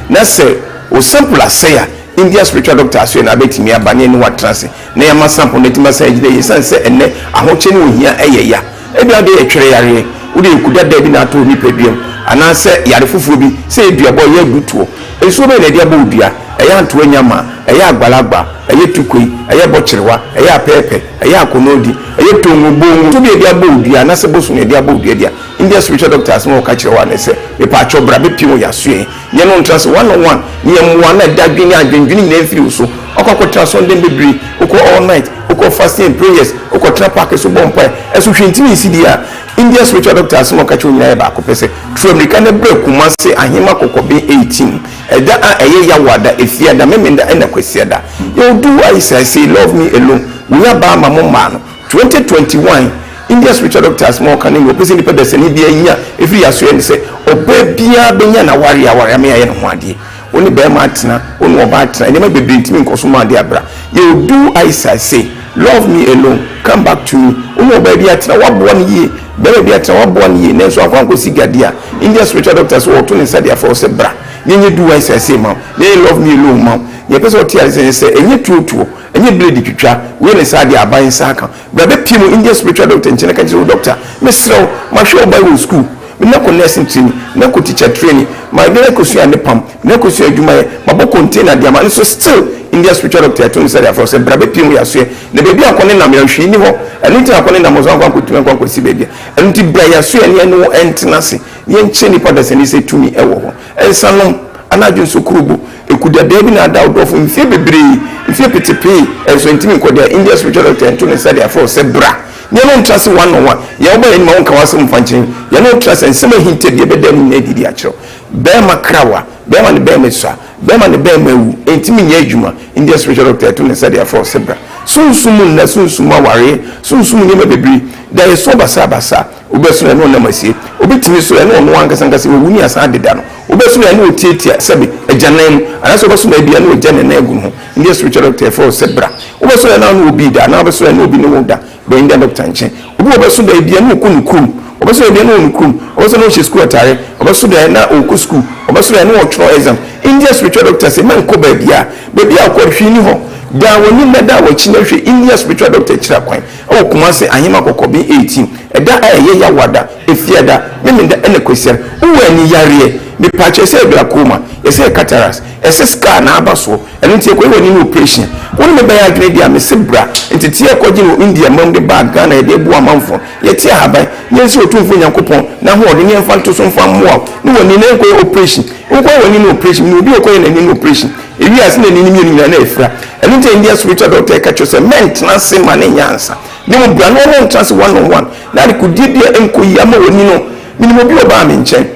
Na sɛ wo sample asɛe a, India spiritual doctor asoɛ na abɛtumi aba ne yɛne wo atena ase na yɛama sample no atumi asan agyina yie. Ɛsiane sɛ ɛnnɛ ahokyɛ ne ohia yɛ ya. Ebia wode yɛ twere yareɛ, wode yɛ kudadaa bi na atɔ wo nipadua mu, anaasɛ yare foforɔ bi sɛ yɛ duabɔ, ɛyɛ adutoɔ. Nsuo bɛn na ɛde abɔ wo dua? Ɛyɛ antoa nyamaa, ɛyɛ agbalagba, ɛyɛ tukoi, ɛyɛ bɔkyerewa, ɛyɛ apɛɛpɛ, ɛyɛ akɔnɔɔdi, ɛyɛ tongo, bongo. Nsuo bi a yɛde abɔ wo dua anaasɛ bosom na yɛde abɔ wo dua deɛ, India spiritual doctor asɛm a ɔka kyerɛ wo ara ne sɛ, Mepaakyɛw bra bɛpue wɔ yɛn asoɛe. Yɛne wo ntra ase one on one na yɛmmoa na dadwen ne adwendwene nyinaa mfiri wo so. Woakɔ akɔtena asɔrdan bebree, wokɔ all night, wokɔ fasting and prayers, wokɔtena park so bɔ mpae, ɛso hwee ntumi nsi deɛ a, India spiritual doctor asɛm a ɔka kyerɛ wo nyinaa yɛ baako pɛ sɛ, Tu ammirika na bra Kumasi Ahema Kɔkɔben 18, ɛda a ɛyɛ Yawoada, Efiada, Memenda ɛna Kwasiada. Yɛwɔ Do I Say Love Me Alone, Wei aba ama mo mmaa no. 2021 India spiritual doctors ma ɔka ne nea ɔpɛ sɛ nipa dasani biara nya ɛfiri yɛ asoɛ ne sɛ ɔbaa biara bɛnya n'awareɛ aware ama yɛayɛ ne ho adeɛ. Wo ne barima atena, wo ne ɔbaa atena, nneɛma bebree ntumi nkɔ so ma adeɛ abra. Yɛwɔ do I say, love me alone, come back to me. Wo ne ɔbaa bi atena, woaboa no yie, barima bi atena, woaboa no yie, nanso ankɔ ankɔsi gadeɛ a, India spiritual doctors wɔto ne nsa de afrɛ wo sɛ bra na yɛnyɛ do I say ma wo, na yɛnyɛ love me alone ma wo. Nea ɛpɛ sɛ ɔte aseɛ ne sɛ ɛnyɛ tuotuo. Ɛnyɛ blade twitwa, wei ne saa deɛ aban nsa aka. Bra bɛpie mu Indian spiritual doctor nkyɛn na ka kyerɛ wo doctor, mesrɛ wo, mahwɛ ɔbaa yi wɔ school, me na kɔ nursing training, me na kɔ teacher training, ma me na kɔsua ade pam, me na kɔsua adwuma yɛ, mabɔ container de ama, nso still Indian spiritual doctor yɛto ne nsa de afrɛ wo sɛ bra bɛpie mu yɛasoɛ, na baabi a akɔ ne nam yɛ hwee nni hɔ, ɛno nti na akɔ ne nam ɔso ankɔ ankɔtumi ankɔ ankɔsi baabi a, ɛno nti bra yɛasoɛ ne yɛne wo ntena ase na yɛnkyerɛ nnipa dasani sɛ tumi wɔ hɔ. Nsanom, anadwo nso kurobo, eku dadaa bi na ada wo dɔfo mfeɛ bebree, mfeɛ petepee, ɛnso ɛntumi nkɔ da. India spiritual doctor nto ne nsa de afrɛ wo sɛ bra ne yɛne wo ntra ase one on one. Yɛn woba yɛn anim a wonka w'asɛm mfa nkyerɛ yɛn. Yɛne wo tra ase a nsɛm a ahinta bi ɛbɛda ne nyinaa adi de akyerɛ wo. Bɛɛma krawa, bɛɛma ne bɛɛma sua, bɛɛma ne bɛɛma awu, ɛntumi nyɛ adwuma. India spiritual doctor ɛto ne nsa de afrɛ wo sɛ bra. Sunsum mu nna, sunsum mu awareɛ, sunsum mu nneɛma bebree, da yɛ so basabasa. Wobɛso ɛne ɔnam asie. Obi tumi so ɛne ɔno ankasa ankasa wawu ne asan adeda no. Wobɛso no ɛne ɔtiatia sɛbe agyanan mu anaasɛ wobɛso no ebia ne wagya ne nan agu ne ho. India spiritual doctor yɛfrɛ wo sɛ bra. Wobɛso no ɛne ɔne obi da anaa wobɛso no ɛne obi ne wo da, bra Indian doctor nkyɛn. Obi wɔ ɔbɛso da ebia ne ɔkɔ ne kurom. Ɔbɛso da ebia ne ɔwɔ ne kurom. Ɔbɛso na ɔhyɛ sukuu atare. Ɔbɛso da na ɔrekɔ sukuu. Ɔbɛso da ne ɔretwerɛ exam. India spiritual doctor se mɛnkɔ baabiara. Baabi a wokɔ no hwee nni hɔ. Dan w'anim na dan w'akyi na hwɛ India spiritual doctor akyiri akwan. Ɛwɔ Kumasi, Ahema Kɔkɔben 18, ɛda a ɛyɛ Yawada, Efiada, Memenda ɛna Kwasiada. Wowɔ ani yareɛ? Mepaakyɛw ɛsɛ yɛ glaucoma, ɛsɛ yɛ cataracts, ɛsɛ scar na aba soɔ, ɛno nti yɛkɔyɛ w'ani no operation. Wo ne me bɛyɛ adwene deɛ a, mese bra. Nteteɛ a ɛkɔgye no wɔ India mam de baa Ghana yɛde boa amanfoɔ. Yɛte ahaban, na yɛnsrɛ Otumfoɔ Nyankopɔn n'ahoɔden na yɛmfa nto so mfa mmoa wo ne w'ani na yɛnkɔyɛ operation. Wokɔyɛ w'ani no operation, menim obi a ɔkɔyɛ n'ani no operation. Ewiee ase na ani no mmienu nyinaa na afira. Ɛno nti na India spiritual doctor reka kyerɛ wo sɛ mɛntena ase mma no nyɛ ansa. Na mmom bra na wɔne wo ntena ase one on one na adekodeɛ bi a ɛnkɔ yie ama w'ani no. Menim obi a ɔbaa me nkyɛn.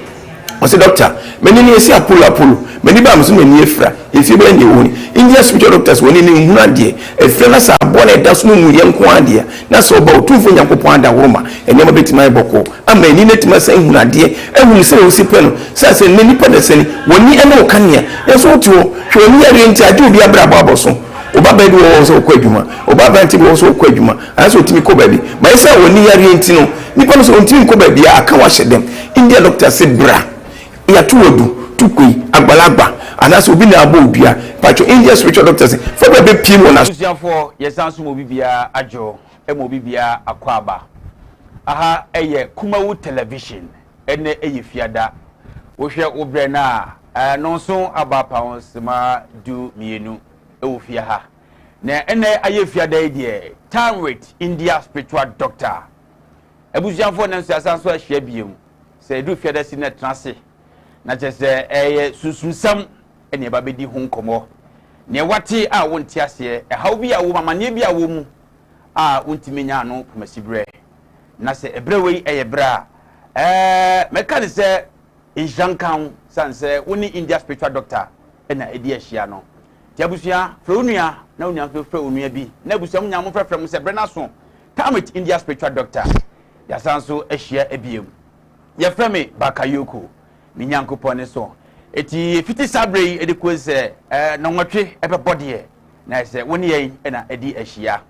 Ɔse doctor, m'ani no yɛsi apolo apolo. M'ani baa me so na m'ani afira. Mfie bɛyɛ nea ɛwɔ hɔ ni. India spiritual doctors wɔn ani no nhunu adeɛ. Afira na sɛ aboa no a ɛda so no nwuiɛ nko ara deɛ a, na sɛ ɔba Otumfoɔ Nyankopɔn adaworoma, nneɛma bɛtumi ayɛ bɔkɔɔ ama ani no atumi asan ahunu adeɛ, ahunu sɛdeɛ wosi pɛ no. Sane sɛ nnɛ nnipa dasani, w'ani ne wo kanea, nanso wote hɔ, hwɛ w'ani yareɛ nti agye obi abrabɔ abɔ so. Wo babaa bi wɔ hɔ sɛ ɔkɔ adwuma, wo ba aberante bi wɔ hɔ sɛ ɔkɔ adwuma, anaasɛ ɔtumi kɔ baabi, but ɛsiane w'ani yareɛ nti no, nipa no sɛ ɔntumi nkɔ baabiara, aka wo ahyɛ dɛm. India doctor se bra, yɛato wo adu, tukoi, agbalagba, anaasɛ obi na abɔ wo dua. Mpakyɛw, India spiritual doctor se fa bra bɛpie mu wɔ n'aso. Abusuafoɔ yɛsan so ma obi biara adwo ma obi biara akwaaba. Aha yɛ Kumawu Television, ɛnɛ yɛ Fiada. Wohwɛ wo berɛ no a, nnɔnson aba apa sima 12 wɔ fie ha. Na ɛnɛ ayɛ Fiada yi deɛ, Time with India Spiritual Doctor. Abusuafoɔ nnɛ nso yɛasan so ahyia bio. Sɛ ɛduru Fiada si na tena ase na kyerɛ sɛ ɛyɛ sunsunsɛm ɛne ɛba bɛdi ho nkɔmmɔ. Nea wate a wonte aseɛ, ɛhaw bi a wɔ mu, amanneɛ bi a wɔ mu a wontumi nya ano pomasiberɛ. Na sɛ ɛberɛ wei ɛyɛ berɛ a, ɛɛ mɛka ne sɛ nhyira nka wo sane sɛ wo ne India spiritual doctor ɛna ɛdi ahyia no. Nti abusua, frɛ wo nua na wo nua nso frɛ onua bi na abusua mu nyinaa momfrɛfrɛ mo sɛ berɛ no aso. Time with India spiritual doctor. Yɛasan so ahyia abiem. Yɛfrɛ me Bakayoko. Me Nyankopɔn ne so. Eti efiti saa berɛ yi de kosi sɛ ɛɛ nnɔnwɔtwe ɛbɛbɔ deɛ na ɛsɛ wo ne yɛn na adi ahyia.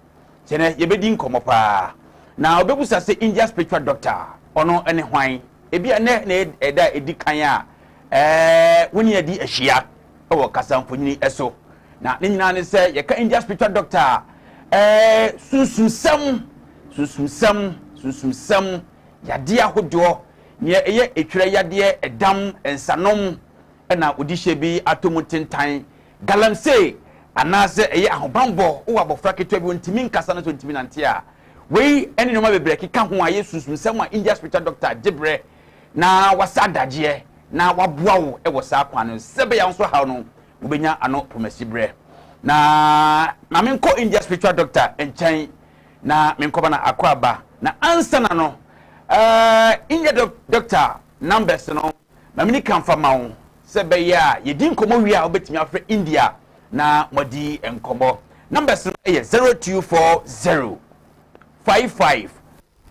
Kyɛ nɛ yɛbɛdi nkɔmmɔ paa. Na ɔbɛbusa sɛ India spiritual doctor ɔno ne hwan? Ebia nɛ na ɛda a ɛdi kan a Wo ne adi ahyia wɔ kasamfonini so. Na ne nyinaa ne sɛ yɛka India spiritual doctor a, sunsumsɛm, sunsumsɛm, sunsumsɛm, yadeɛ ahodoɔ, nea ɛyɛ etwerɛ yadeɛ, ɛdam, nsanom, ɛna ɔdi hyɛ bi atɔ mu ntentan, galamsey, anaasɛ ɛyɛ ahobanbɔ, wowɔ abɔfra ketewa bi ɔntumi nkasa no sɛ ɔntumi nante a, wei ɛne nneɛma bebree ɛkeka ho a ɛyɛ sunsumsɛm a India spiritual doctor gye berɛ na wasa adagyeɛ na waboa wo wɔ saa kwan no sɛ ɛbɛyɛ a wo nso haw no wobɛnya ano promasi berɛ. Na ma menkɔ India spiritual doctor nkyɛn na menkɔba na akɔ aba. Na ansa na no, uh, India doctor numbers no ma meni ka mfa ma wo sɛ ɛbɛyɛ a yɛdi nkɔmmɔ wie a wobɛtumi afrɛ India na moadi nkɔmmɔ. Numbers no yɛ 0240 55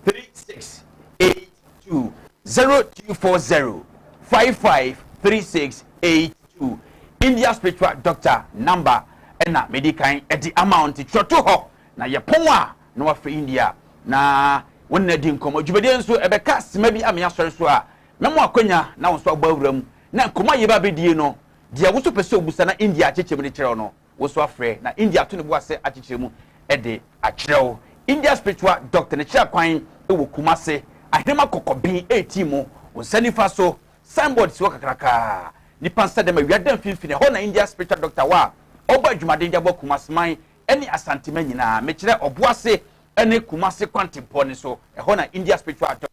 36 82 0240 55 36 82. India spiritual doctor number ɛna medi kan ɛde ama wo, nti twerɛ to hɔ na yɛpɔn a na wafrɛ India na wɔn na di nkɔmmɔ. Dwumadie nso ɛbɛka sima bi ama yɛasɔre so a mɛmo akwanya na wɔn nso abɔ awura mu na nkɔmmɔ a yɛba abɛdie no, deɛ wo nso pɛ sɛ obusa na India akyekyɛ mu de kyerɛw no, wo nso afrɛ na India ato ne bo ase akyekyerɛ mu de akyerɛ wo. India spiritual doctor ne kyerɛ kwan wɔ Kumase, Ahenema Kɔkɔben 18 mu, wo nsa nifa so, signboard si hɔ kakrakaa, nipa nsa dɛm awia da mfimfini, ɛhɔ na India spiritual doctor wɔ a ɔbɔ adwumaden de aboa Kumaseman ne Asanteman nyinaa. Mekyerɛ Ɔboase ne Kumase kwantempɔn no so, ɛhɔ na India spiritual doctor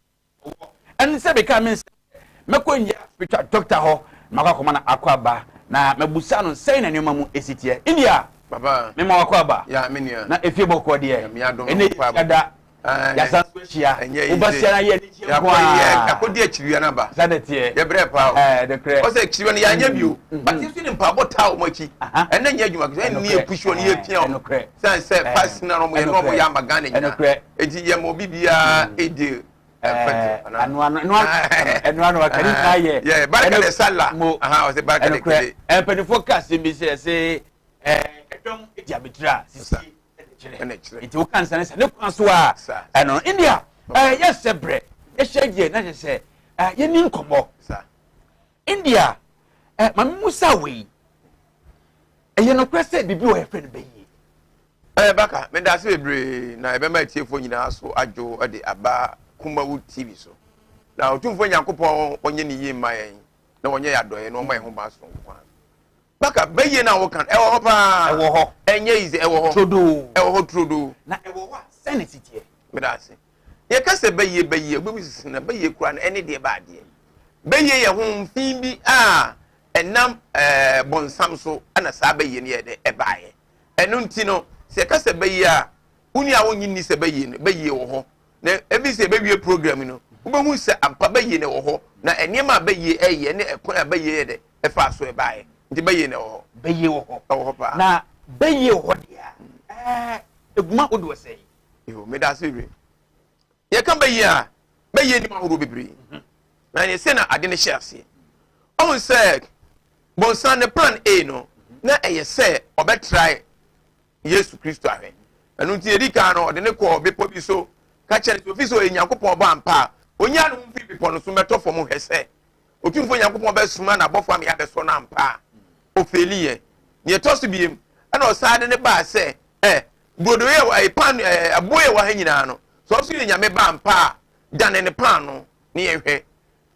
wɔ. Ɛne sɛ meka me nsɛm sɛ mɛkɔ India spiritual doctor hɔ na makɔ akɔma no akɔ aba na mabusa no sɛn na nneɛma mu esi teɛ. India, Papa, mema wakɔ aba. Ya, me nua. Na efie bɔkɔ deɛ. Nyame adom, ɛnɛ akɔ aba. yɛda yɛasan so ahyia. Ɛnyɛ Woba easy. sia na yɛ anigyeɛ nko Yɛakɔ ara. yɛakɔdi akyiriwia no aba. Saa na ɛteɛ. Yɛbrɛ paa o. Ɛɛ, nokorɛ. Ɔsɛ akyiriwia no yɛanyɛ bio. But yɛsu ne mpaabɔ taa wɔn akyi. Ɛnɛ nyɛ adwuma kɛse. Ɛnni Ɛnokorɛ. yɛ push wɔn, yɛ pia wɔn. Ɛnokorɛ. Sɛn sɛ pass na wɔn yɛ na wɔn yɛ ama Ghana nyinaa. Ɛnokorɛ. Eti yɛ ma obi biara edi ɛfɛte. Ano ano ɛno ano ɛno ano aka ne nyinaa yɛ. Yɛ barika de sala. Mo. Ɔsɛ barika de Ɛnokorɛ. kele. Mpanimfoɔ ka asɛm bi sɛ ɛsɛ ɛdɔm di abetire a sisi Ɛna ɛna kyerɛ. kyerɛ. Nti woka nsa ne sɛ ne kwan so a Sa. ɛno India yɛsɛ brɛ yɛhyɛ deɛ na kyerɛ sɛ yɛni nkɔmmɔ. Sa. India, maame musa wei, ɛyɛ nokorɛ sɛ biribi wɔ yɛfrɛ no bɛyie? Baka, meda ase bebree na ɛbɛma atiefoɔ nyinaa so adwo de aba Kumawu TV so. Na Otumfoɔ Nyankopɔn ɔnyɛ ne yie mma yɛn na ɔnyɛ yɛ adɔeɛ na ɔma yɛn ho ban soronko kwan. Baka, bɛyie no a woka no, ɛwɔ hɔ paa. Ɛwɔ hɔ. Ɛnyɛ easy, ɛwɔ hɔ. Turodoo. Ɛwɔ hɔ turodoo. Na ɛwɔ hɔ a, sɛn na ɛsi teɛ? Meda ase. Yɛka sɛ bɛyie bɛyie, wobɛmu sisi na bɛyie koraa no ɛne deɛ ba adeɛ. Bɛyie yɛ ho mfin bi a ɛnam bɔnsam so ɛna saa bɛyie no yɛ dɛ ɛbaeɛ. Ɛno nti no, sɛ yɛka sɛ bɛyie a, wo nua a wonnye nni sɛ bɛyie no, bɛyie wɔ hɔ. Na ebi sɛ yɛbɛwie program no, wobɛhu sɛ ampa bɛyie no wɔ hɔ. Na nneɛma a bɛyie ɛyɛ ne ɛkwan a bɛyie yɛ dɛ ɛfaa so ɛbaeɛ. Nti bɛyie no ɛwɔ hɔ. Bɛyie wɔ hɔ. Ɛwɔ hɔ paa. Na bɛyie wɔ hɔ deɛ a, eguma ahodoɔ sɛn? Yo, meda ase bebree. Yɛka bɛyie a, bɛyie nim ahodoɔ bebree. Na yɛ sɛ na ade no hyɛ aseɛ. Ɔhu sɛ bɔnsan ne plan A no, na ɛyɛ sɛ ɔbɛtrae Yesu Kristo ahwɛ. Ɛno nti yɛdi kan no, ɔde ne kɔɔ bepɔ bi so, ka kyerɛ no sɛ ofi sɛ ɔyɛ Nyankopɔn ba ampa a, onyaa ne ho mfiri bepɔ no so mmɛtɔ fam hwɛ sɛ Otumfoɔ Nyankopɔn bɛsoma n'abɔfo ama yɛabɛsɔ no ampa a. Ofeeli yɛ. Nea ɛtɔ so biem, ɛna ɔsan de ne baa sɛ, brodo yɛ wɔ, pan, ɛbo yɛ wɔ ha nyinaa no, sɛ ɔso yɛ Nyame ba ampa a, dane ne paano ne yɛnhwɛ.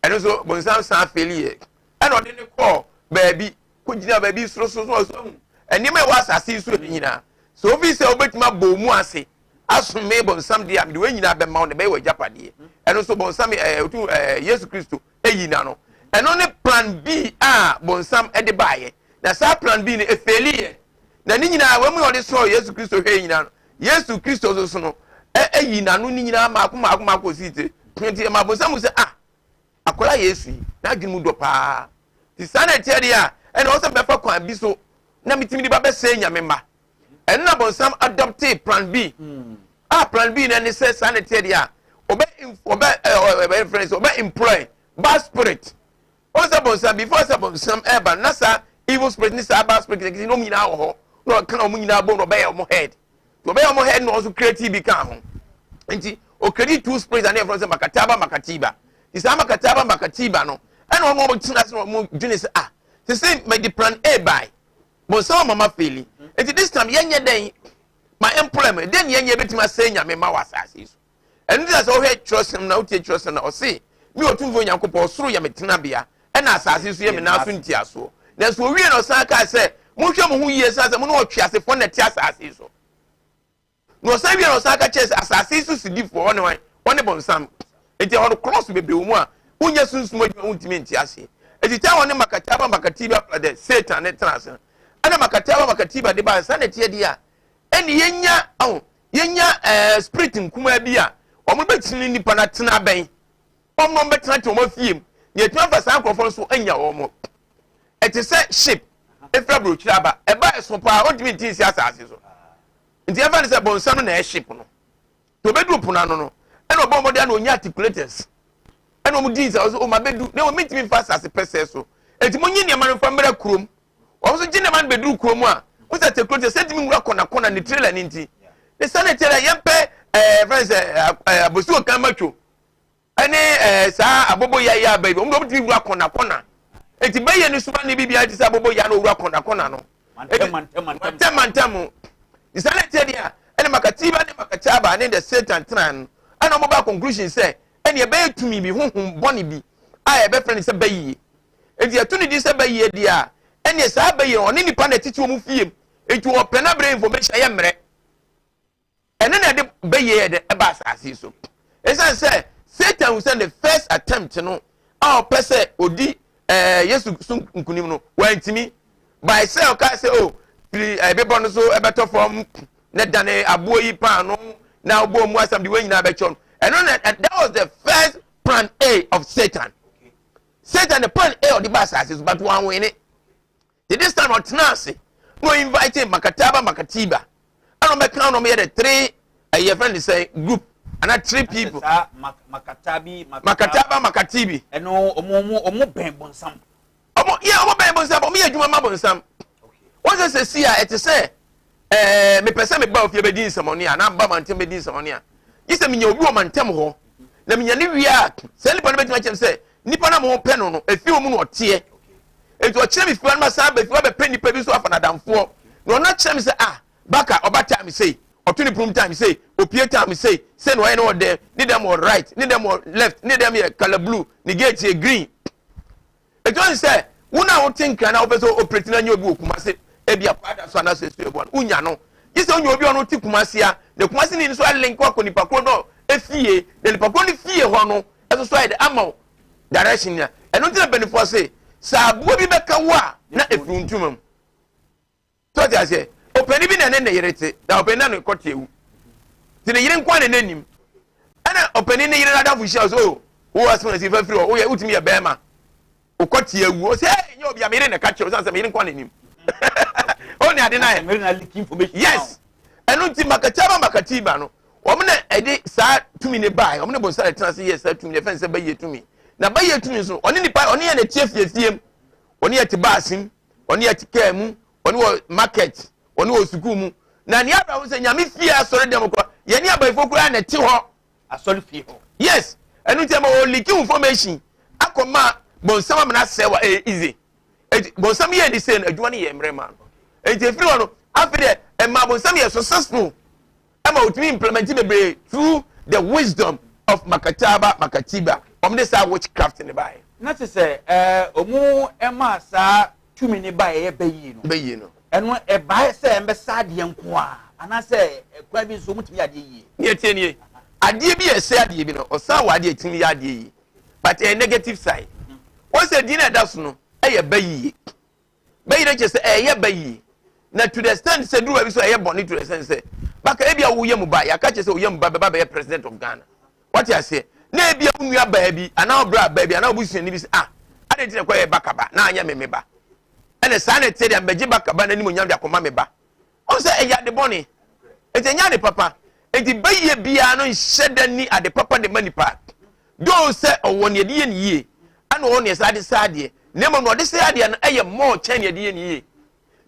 Ɛno nso bonsam san feeli yɛ. Ɛna ɔde ne kɔɔ baabi, kɔgyina baabi sorosoro so ɔso ahu nneɛma ɛwɔ asase yi so nyinaa. Sɛ ofi sɛ wobɛtumi abɔ mu ase asome bonsam deɛ a, mede wɔn nyinaa bɛma wo na ɛbɛyɛ w'agyapadeɛ. Ɛno nso bonsam otu Yesu Kristo eyi na no. Ɛno ne plan B a bonsam de baeɛ. Na saa plan B no efeeli yɛ. Na ne nyinaa wɔn mu na ɔde sɔɔ Yesu Kristo hwɛ nyinaa no, Yesu Kristo nso so no ɛyi n'ano ne nyinaa maako maako maako osi tiri. Nti ɛma bonsam sɛ, ah, akwadaa Yesu yi n'adwene mu dɔ paa. Ti saa na ɛteɛ deɛ a, ɛna ɔsɛ bɛfa kwan bi so na metumi de ba bɛsɛe Nyame mma. Ɛno na bonsam adopte plan B. A plan B na ne sɛ saa na ɛteɛ deɛ a, ɔbɛ ɔbɛ ɔbɛ influence, ɔbɛ employ bad spirit. Ɔn sɛ bonsam, before sɛ bonsam ɛɛba na saa evil spirit ne saa bad spirit ne wɔn nyinaa wɔ hɔ na ɔka wɔn nyinaa bom na ɔbɛyɛ wɔn head. Ɔbɛyɛ wɔn head na ɔnso create bi ka ho. Nti ɔcreate two spirits a ne yɛfrɛ sɛ Makataba Makatiba. Nti saa Makataba Makatiba no Ɛna wɔn a wɔtena ase na wɔn dwene sɛ, ah, sese mɛde plan A by bonsam ama ma fail, eti this time yɛnyɛ dɛn ma employment dɛn ne yɛnyɛ ebɛtumi asɛe Nyame ma wɔ asase yi so? Ɛno ti na sɛ wohwɛ twerɛsɛm na wotie twerɛsɛm na ɔse, "Me Otumfoɔ Onyankopɔn, ɔsoro yɛ me tenabea, ɛna asase nso yɛ me nan so ntiasoɔ." Nanso owie na ɔsan kaa sɛ, "Monhwɛ mo ho yie san sɛ mo ne ɔtweasefoɔ na ɛte asase yi so." Na ɔsan wie na ɔsan ka kyerɛ sɛ asase yi so sodifoɔ ɔne hwan? Ɔne bɔnsam. Nti ɛhɔ no cross bebree wɔ mu a wonyɛ sunsum adwuma wontumi nte aseɛ. Eti taa wɔne Makataba Makatiba dɛ Satan ne tena ase no, ɛna Makataba Makatiba de ba nsa na ɛteɛ deɛ a, ɛne yɛnya ɔho yɛnya spirit nkumaa bi a wɔn bɛkyini nipa no atena abɛn wɔn na wɔn bɛtena te wɔn afie mu na yɛtumi afa saa nkurɔfoɔ nso anya wɔn. Ɛte sɛ ship efiri aburokyire aba, ɛba ɛso paa, ɔntumi nti nsi asase so. Nti ɛfa ne sɛ bɔnsam no na ɛyɛ ship no to obɛduru pono ano no, ɛna ɔbɔ mmɔden ana ɔnya articulators, ɛna wɔn di nsa ɔsɛ ɔma bɛdu na wɔn mintimi nfa asase pɛsɛɛ so, eti mo nyi nneɛma no nfa mmerɛ kurom. Wɔn nso gye nneɛma no bɛduru kurom a, mo sɛ articulators sɛ ntumi nwura kɔna kɔna ne trailer ne nti ne sa ne trailer. Yɛn pɛ fɛn sɛ abosi okan matwo ɛne saa abobo ya ya aba yi, wɔn de wɔn tumi wura kɔna kɔna. Eti bɛyɛ ne suma ne bibi ayɛ te sɛ abobo ya na owura kɔna kɔna no. Mantam mantam mantam. Mantam mantam nsa ne tiɛ deɛ a, ɛne Makatiba ne Makachaba ne the Satan tena no, ɛna wɔn ba conclusion sɛ ɛne ɛbɛyɛ tumi bi, honhom bɔne bi a yɛbɛfrɛ no sɛ bɛyie. Eti ɛto ne din sɛ bɛyie deɛ a, ɛne saa bɛyie no, ɔne nipa na ɛtete wɔn fie mu, eti ɔpɛ na brɛ information yɛ mmerɛ. Ɛne na ɛde bɛyie yɛ de ɛba asase yi so. Ɛsiane sɛ Satan hu sɛ the first attempt no a ɔpɛ sɛ odi Yesu so nkunim no, wantumi by sɛ ɔka sɛ o firi bepɔ no so ɛbɛtɔ fam na dane aboɔ yi paano na ɔbɔ mu asɛm de wɔn nyinaa bɛkyɛw no. Ɛno na that was the first plan A of Satan. Satan, the plan A ɔde ba asase so, but wɔn awene. This time ɔtena ase na ɔ invite Makataba Makatiba, ɛna ɔbɛka na ɔmo yɛ the three ɛyɛ fɛn de sɛ group ana three people. Saa Makatabi. Makataba Makatibi. Ɛno ɔmo bɛn bɔnsam? Ɔmo yɛ, ɔmo bɛn bɔnsam, ɔmo yɛ adwuma ma bɔnsam. Wɔn sɛ si a ɛte sɛ mepɛ sɛ meba ofie bɛdi nsɛmɔne a, na ba mantam bɛdi nsɛmɔne a, gye sɛ menya obi wɔ mantam hɔ na menya ne wie a, saa nipa no bɛtumi akyerɛ sɛ nipa no a mo pɛ no efi wɔ mu na ɔteɛ. Nti ɔkyerɛ me fie no, ma san ba fie abɛpɛ nipa bi nso afa n'adamfoɔ na ɔno akyerɛ me sɛ, ah, baka ɔba time sei, ɔto ne pum time sei, opie time sei, sei na ɔyɛ ne wɔ dɛm ne dɛm, wɔ right ne dɛm, wɔ left ne dɛm yɛ colour blue, ne gate yɛ green. Etu ɔn sɛ wɔn a wɔte Nkran na wɔpɛ sɛ operate na nye obi wɔ Kumase, ebi akɔ ada so anaasɛ esu ebu ano wonya no, gye sɛ wonya obi a ɔno te Kumase a, na Kumase ni nso alink akɔ nipa koro no efie, na nipa koro no fie hɔ no ɛso so ayɛ de ama wo direction nia. Ɛno nti na mpanimfoɔ se sɛ aboa bi bɛka wo a, na efiri ntoma mu. Tó ti aseɛ, ɔpanin bi na ɛne ne yere te, na ɔpanin na ne kɔte ewu te ne yere nko na n'anim, ɛna ɔpanin ne yere n'adamfo hyia so, o wo asɛm na si fa firi hɔ, woyɛ wotumi yɛ bɛrima okɔte ewu, ɔsɛ ɛ nyɛ obi a me yere na ɛka kyerɛ ɔsan sɛ me yere nko n'anim o ne ade na yɛ. Yes, ɛno nti Makatiaba Makatiba no, wɔn na ɛde saa tumi ne baa. Wɔn ne bɔnsa na ɛtena ase yɛ saa tumi na ɛfɛn sɛ bɛyɛ tumi. Na bɛyɛ tumi nso, ɔne nipa, ɔne yɛ na ɛte fiefie mu, ɔne yɛ te baasi mu, ɔne yɛ te kaa mu, ɔne wɔ market, ɔne wɔ sukuu mu. Na nea abira ho sɛ Nyame fie asɔre dɛm kora, yɛne abayifo koraa na ɛte hɔ. Asɔre fie hɔ. Yes, ɛno nti ɛma ɔleak information akɔma bɔnsam amena sɛ wa ɛyɛ easy. Eti bɔnsam yɛ ne sɛ no adwuma no yɛ mmerɛ ma no. Eti efiri hɔ no, afei deɛ ɛma bɔnsam yɛ successful, ɛma otumi implement bebree through the wisdom of Makataba Makatiba. Wɔn de saa witchcraft ne baayɛ. Na kyerɛ sɛ ɔmo ɛma saa tumi ne ba ɛyɛ bɛyie no. Bɛyie no. Ɛno ɛbae sɛ ɛmbɛsa adeɛ nko a, anaasɛ kwan bi nso ɔmo tumi yɛ adeɛ yie? Ne ɛtie nie, adeɛ bi a ɛsɛ adeɛ bi no, ɔsan wɔ adeɛ ɛtumi yɛ adeɛ yie, but ɛyɛ negative side. Wɔn sɛ din na ɛda so no ɛyɛ bɛyie. Bɛyie no kyerɛ sɛ ɛyɛ bɛyie na to the extent sɛ duru baabi so ɛyɛ bɔne, to the extent sɛ baka ebi a woyɛ mu ba, yɛaka kyerɛ sɛ woyɛ mu ba bɛba bɛyɛ president of Ghana, wate aseɛ, na ebi a wo nua baa bi anaa ɔbra baa bi anaa obusuani bi sɛ, ah, ade nti na ɛkɔ yɛ baka ba na anyɛ me me ba, ɛna saa na ɛteɛ deɛ mbɛgye baka ba n'anim onyam de akɔma me ba. Ɔn sɛ ɛyɛ ade bɔne, nti ɛnyɛ ade papa. Nti bɛyɛ biara no nhyɛ da ni ade papa de ma nipa doo sɛ ɔwɔ nea ɛde yɛ ne yie, ɛna ɔwɔ nea ɛsɛ ade sɛ adeɛ, na mmom na ɔde sɛ adeɛ no ɛyɛ more kyɛn nea ɛde yɛ ne yie,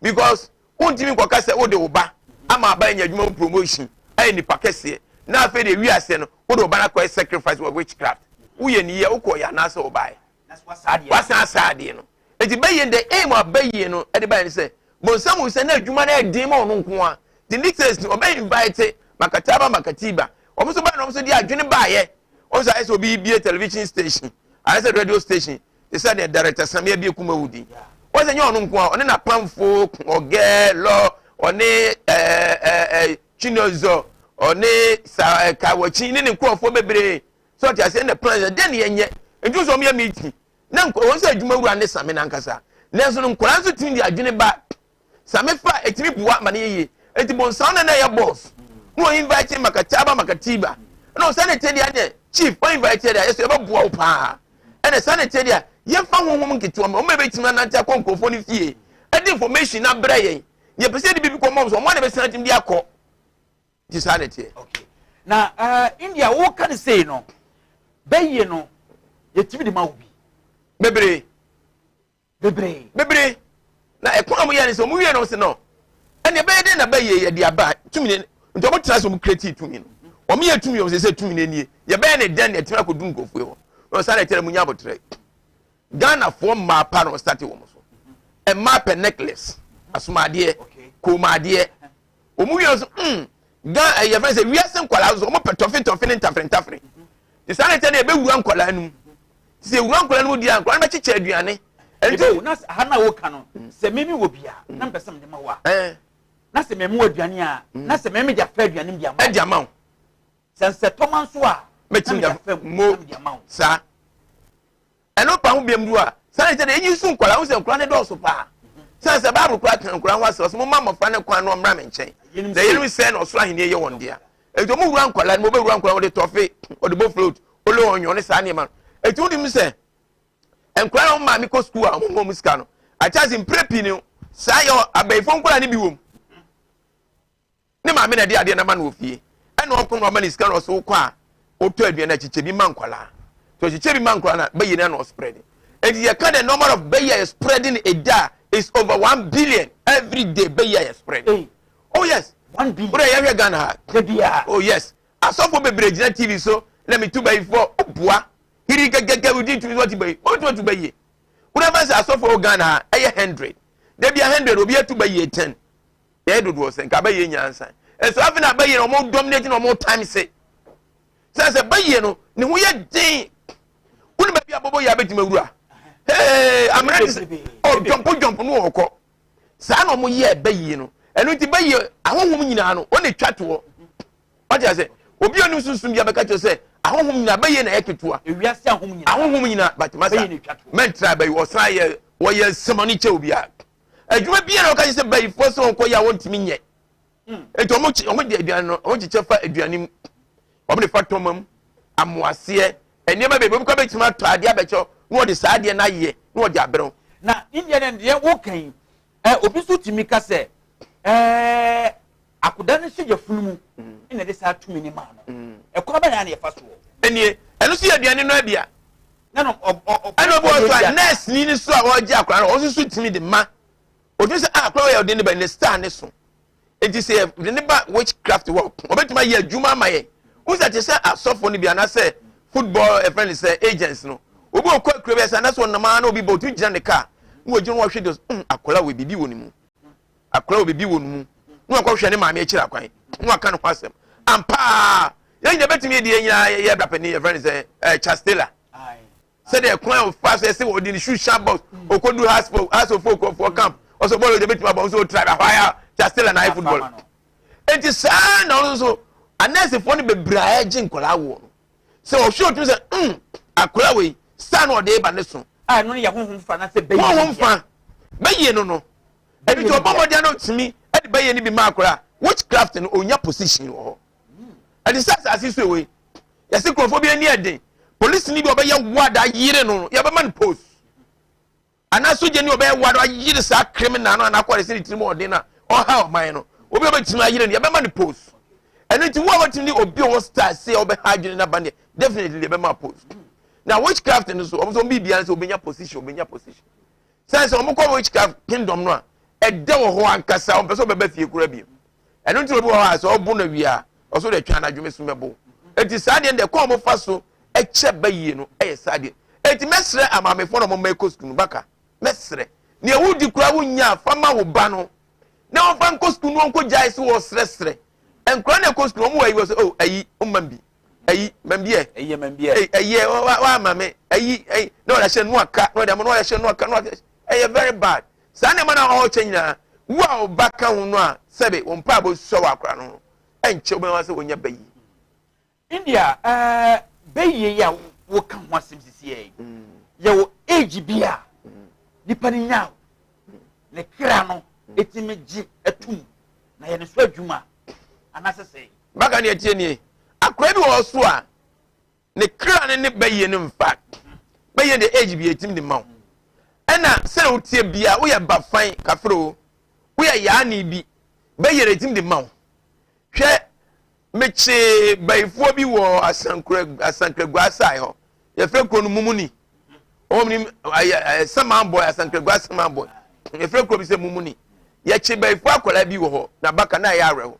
because wontumi nkɔka sɛ wode wo ba ama aba anya adwuma mu promotion, ɛyɛ nipa kɛseɛ, na afei de ewi aseɛ no wode wo ba no akɔyɛ sacrifice wɔ witchcraft. Woyɛ ne yie, wokɔ yɛ anaasɛ wobaeɛ. Wasan asa adeɛ no. Eti bɛyie, the aim a bɛyie no ɛde bɛyɛ ne sɛ bonsam sɛ na adwuma no ɛden ma ɔno nko a, the next days no ɔbɛ invite Makataba, Makatiba. Wɔn nso bɛyɛ na wɔn nso de adwene baayɛ. Wɔn nso ayɛ sɛ obi bie television station ayɛ sɛ radio station te sɛ deɛ Director Sami abie Kumawu di. Wɔn sɛ nyɛ ɔno nko a, ɔne n'apamfo ɔgɛ lɔ, ɔne ɛɛ ɛɛ Chinozɔ, ɔne sa ɛɛ Kawakyi ne ne nkurɔfoɔ bebree sɛ ɔte aseɛ na plan sɛ deɛ ne yɛnyɛ. Nti nso wɔn yɛ meeting na nkɔ wɔn sɛ adwuma wura ne Sami nankasa, nanso no nkɔla nso tumi de adwene ba Sami fa etumi boa ma ne yɛ yie. Eti bonsam na na ɛyɛ boss na wɔn invite Makataba, Makatiba, ɛna ɔsan ne te deɛ ne chief wɔn invite deɛ yɛ so yɛbɛboa wo paa. Ɛna san ne te deɛ yɛmfa honhom nketewa ma wɔn a ebɛtumi anante akɔ nkurɔfoɔ no fie ɛde information na brɛ yɛn. Yɛpɛ sɛ yɛde biribi kɔ mɔm so wɔn a na bɛsɛn atumi de akɔ. Nti saa na ɛteɛ. Okay, na India woka ne sei no, bɛyie no yɛtumi de ma wo bi? Bebree. Bebree. Bebree. Na ɛkwan a wɔyɛ ne sɛ wɔn wie no sɛ no ɛnna ɛbɛyɛ dɛ na bɛyɛ yɛde aba tumi ne. Nti wɔn tena so, wɔn create tumi no, wɔn yɛ tumi, wɔn sɛ sɛ tumi no nie, yɛbɛyɛ ne dɛn na ɛtumi akɔdu nkurɔfoɔ yi hɔ na ɔsan na ɛkyerɛ mu nya abotire. Ghanafoɔ mmaa pa na ɔstart wɔn so. Mmaa pɛ necklace, asomadeɛ, kɔnmuadeɛ. Wɔn wie nso gan ɛyɛ fɛn sɛ wiase nkwadaa nso wɔn pɛ tɔfe tɔfe ne ntafere ntafere. Te saa na ɛkyɛ de ɛbɛwura nkwadaa no mu. Te sɛ ewura nkwadaa no mu di a, nkwadaa no bɛkyekyɛ aduane. Ɛnti na ha na woka no sɛ mimi wɔ bia na mpɛ sɛ mede ma wo a, na sɛ mɛmu aduane a, na sɛ mɛmɛ de afa aduane mu de ama wo, ɛde ama wo. Sɛ nsɛtɔma nso a, mɛtumi de afa mu de ama wo saa. Ɛno pa ho biam du a, saa ne sɛ de eyi so nkwadaa ho sɛ nkwadaa ne dɔɔso paa sɛ Bible koraa kan nkwadaa ho asɛ ɔsɛ mo ma mmɔfra ne kwan no ɔmmra me nkyɛn, na eyinom sɛ na ɔsoro ahenni yɛ wɔn dea. Eti wɔn wura nkwadaa no, wɔbɛwura nkwadaa, wɔde tɔfe, wɔde bɔ float, ole ɔnyɔ ne saa nneɛma no. Eti wɔn nim sɛ nkwadaa na wɔn maame kɔ sukuu a, wɔn mu wɔn sika no akyase mpere pii no saa yɛ abɛɛfo nkwadaa ne bi wɔm ne maame na ɛde adeɛ no ama no wɔ fie, ɛna ɔkɔ no ɔma ne sika na ɔso kɔ a, ɔtɔ aduane na kyekyɛ bi ma nkwadaa. So kyekyɛ bi ma nkwadaa na bɛyɛ no na ɔspread. Eti yɛ ka the number of bɛyɛ yɛ spreading a day is over 1 billion every day. Bɛyɛ yɛ spread. Hey. Oh yes. 1 billion. O de yɛhwɛ Ghana ha. Oh yes, asɔfo bebree gyina TV so na mi tu bɛyifoɔ boa hiri gɛgɛgɛ wodi tumi wɔte bɛyi wɔn tu tu bɛyie. Wọ́n bá sɛ asɔfo wɔ Ghana ha ɛyɛ 100, debi a 100 obi atu bɛyie 10, yɛ dodoɔ sɛ nka bɛyɛ nyansa. Ɛso afei na bɛyɛ no wɔn dominate na wɔn time se sɛ bɛyɛ no ne ho yɛ den. Wọ́n baabi abɔbɔ yɛ abɛtumi awura hee amena te sɛ ɔjump jump no wɔ kɔ saa na wɔn yɛ bɛyie no. Ɛno nti bɛyɛ ahohom nyinaa no wɔn na etwa toɔ. Ɔte ase, obi a onim sunsun bi abɛka kyerɛ sɛ ahohom nyinaa bɛyɛ na ɛyɛ ketewa. Ewiase ahohom nyinaa. Ahohom nyinaa, but masa mɛntra bɛyi ɔsan yɛ wɔyɛ nsɛmɔni kyɛ obi a adwuma biara ɔka kyerɛ sɛ bɛyifoɔ sɛ wɔnkɔ yɛ a wɔntumi nyɛ. Eti wɔn de aduane no wɔn kyekyɛ fa aduane mu, wɔn de fa tɔma mu, amoaseɛ, nneɛma beebi obi kɔ bɛtumi atɔ adeɛ abɛkyɛw na wɔde saa adeɛ no ayɛ na wɔde abrɛw. Na India no deɛ woka yi, ɛ obi nso tumi ka sɛ ɛɛ akoda no hyɛ yafunu mu ɛna ɛde saa tumi ne maa no. Ɛkwan bɛn na yɛfa soɔ? Ɛnie ɛno nso yɛ aduane no abia. Na no ɔ ɔ ɛna obi wɔ so a nurse ni ni so a ɔregye akora no, ɔno nso so tumi de ma otumi sɛ ah, akora yɛ ɔde ne ba ne star ne so. Nti sɛ yɛde ne ba witchcraft hɔ, ɔbɛtumi ayɛ adwuma ama yɛn. N sɛ te sɛ asɔfo no bi anaasɛ football ɛfɛn ne sɛ agents no, obi wɔ kɔ akura bi ɛsɛ anaasɛ ɔnam ara na obi bɔ otumi gyina ne kaa na wɔgyina wɔhwɛ de akora wɔ biribi wɔ ne mu, akora wɔ biribi wɔ ne mu, na wakɔhwɛ ne maame akyiri akwan na waka ne ho asɛm ampaa. Yɛn nyinaa bɛtumi yɛ deɛ nyinaa yɛ brapani yɛfrɛ ne sɛ Chastela, sɛdeɛ kwan a ɔfa so ɛsɛ wɔde ne shoe sharp box okodu house of folk for camp, ɔsɛ bɔɔl ɔde bɛtumi abɔ nso ɔtra hɔ ayɛ Chastela na ayɛ football. Eti saa na ɔno nso anɛɛsefoɔ no bebree a ɛgye nkwadaa wɔ no sɛ ɔhwɛ otumi sɛ akwadaa wei saa na ɔde ba ne so. A ɛno yɛ honhom fa na sɛ bɛyie. Honhom fa bɛyie no ɛbi tí ɔbɔ mmɔden no tumi ɛde bɛyie no bi ma akwadaa witchcraft no onya position wɔ hɔ. Ɛde sɛ asase so ewe yɛsi nkurɔfoɔ bi ani ɛden, polisi ni bi ɔbɛyɛ wada yere no, yɛbɛma no post, anaa sogya ni ɔbɛyɛ wada ayere saa criminal no anaa akɔre sɛ ne tirim ɔden na ɔha ɔman no, obi a ɔbɛtumi ayere no yɛbɛma no post. Ɛno nti wo a wɔtumi de obi a ɔwɔ star sɛ ɔbɛha adwene n'aba deɛ, definitely yɛbɛma post. Na witchcraft no so wɔn nso wɔn biribiara nso obɛnya position, obɛnya position sɛ wɔn kɔ witchcraft kingdom no a ɛda wɔ hɔ ankasa, wɔn pɛ sɛ ɔbɛba fie kura bi. Ɛno nti obi wɔ hɔ a sɛ ɔbo no wie a, ɔso de twɛn anadwo so mɛbo. Eti saa deɛ deɛ kɔn mo fa so ɛkyɛ bɛyie no ɛyɛ saa deɛ. Eti mɛsrɛ amaamefoɔ na wɔn mma ɛkɔ sukuu no baka mɛsrɛ nea wodi koraa wonya fa ma wo ba no na wɔmfa nkɔ sukuu no wɔnkɔ gyae so wɔsrɛsrɛ nkora na ɛkɔ sukuu wɔn wɔ ayi wɔ sɛ oh ayi ɔmma bi ayi mɛmbi ɛ ɛyɛ mɛmbi ɛ ɛyɛ wa wa ama me ayi ayi na wɔde ahyɛ no aka na wɔde ama na wɔde ahyɛ no aka na wɔde ɛyɛ very bad. Saa nneɛma no a ɔrekyɛ nyinaa, wo a wo ba ka ho no a, sɛbe wo mpaebɔ sua wɔ akora no ho, ɛnkyɛ wobɛma sɛ wɔnya ba yi. India, ɛɛ bɛyie yi a woka ho asɛm sisi yɛ yi, yɛwɔ age bi a nipa no nya ne kra no ɛtumi gye atum na yɛ ne so adwuma anaasɛ sɛn? Baka ne ɛtie nie, akora bi wɔ hɔ so a, ne kra ne ne bɛyie no mfa bɛyie de age bi ɛtim de ma wo ɛna sɛdeɛ wotie bia woyɛ bafan kafro o woyɛ yaani bi bɛyie de ɛtim de ma wo. Hwɛ, mekyee bayifoɔ bi wɔ asankra asankragua asae hɔ, yɛfrɛ kuro no Mumuni. Wɔn nim ayɛ saman boy, Asankragua saman boy, yɛfrɛ kuro bi sɛ Mumuni. Yɛkye bayifoɔ akwadaa bi wɔ hɔ na baka na ɛyɛ awerɛho.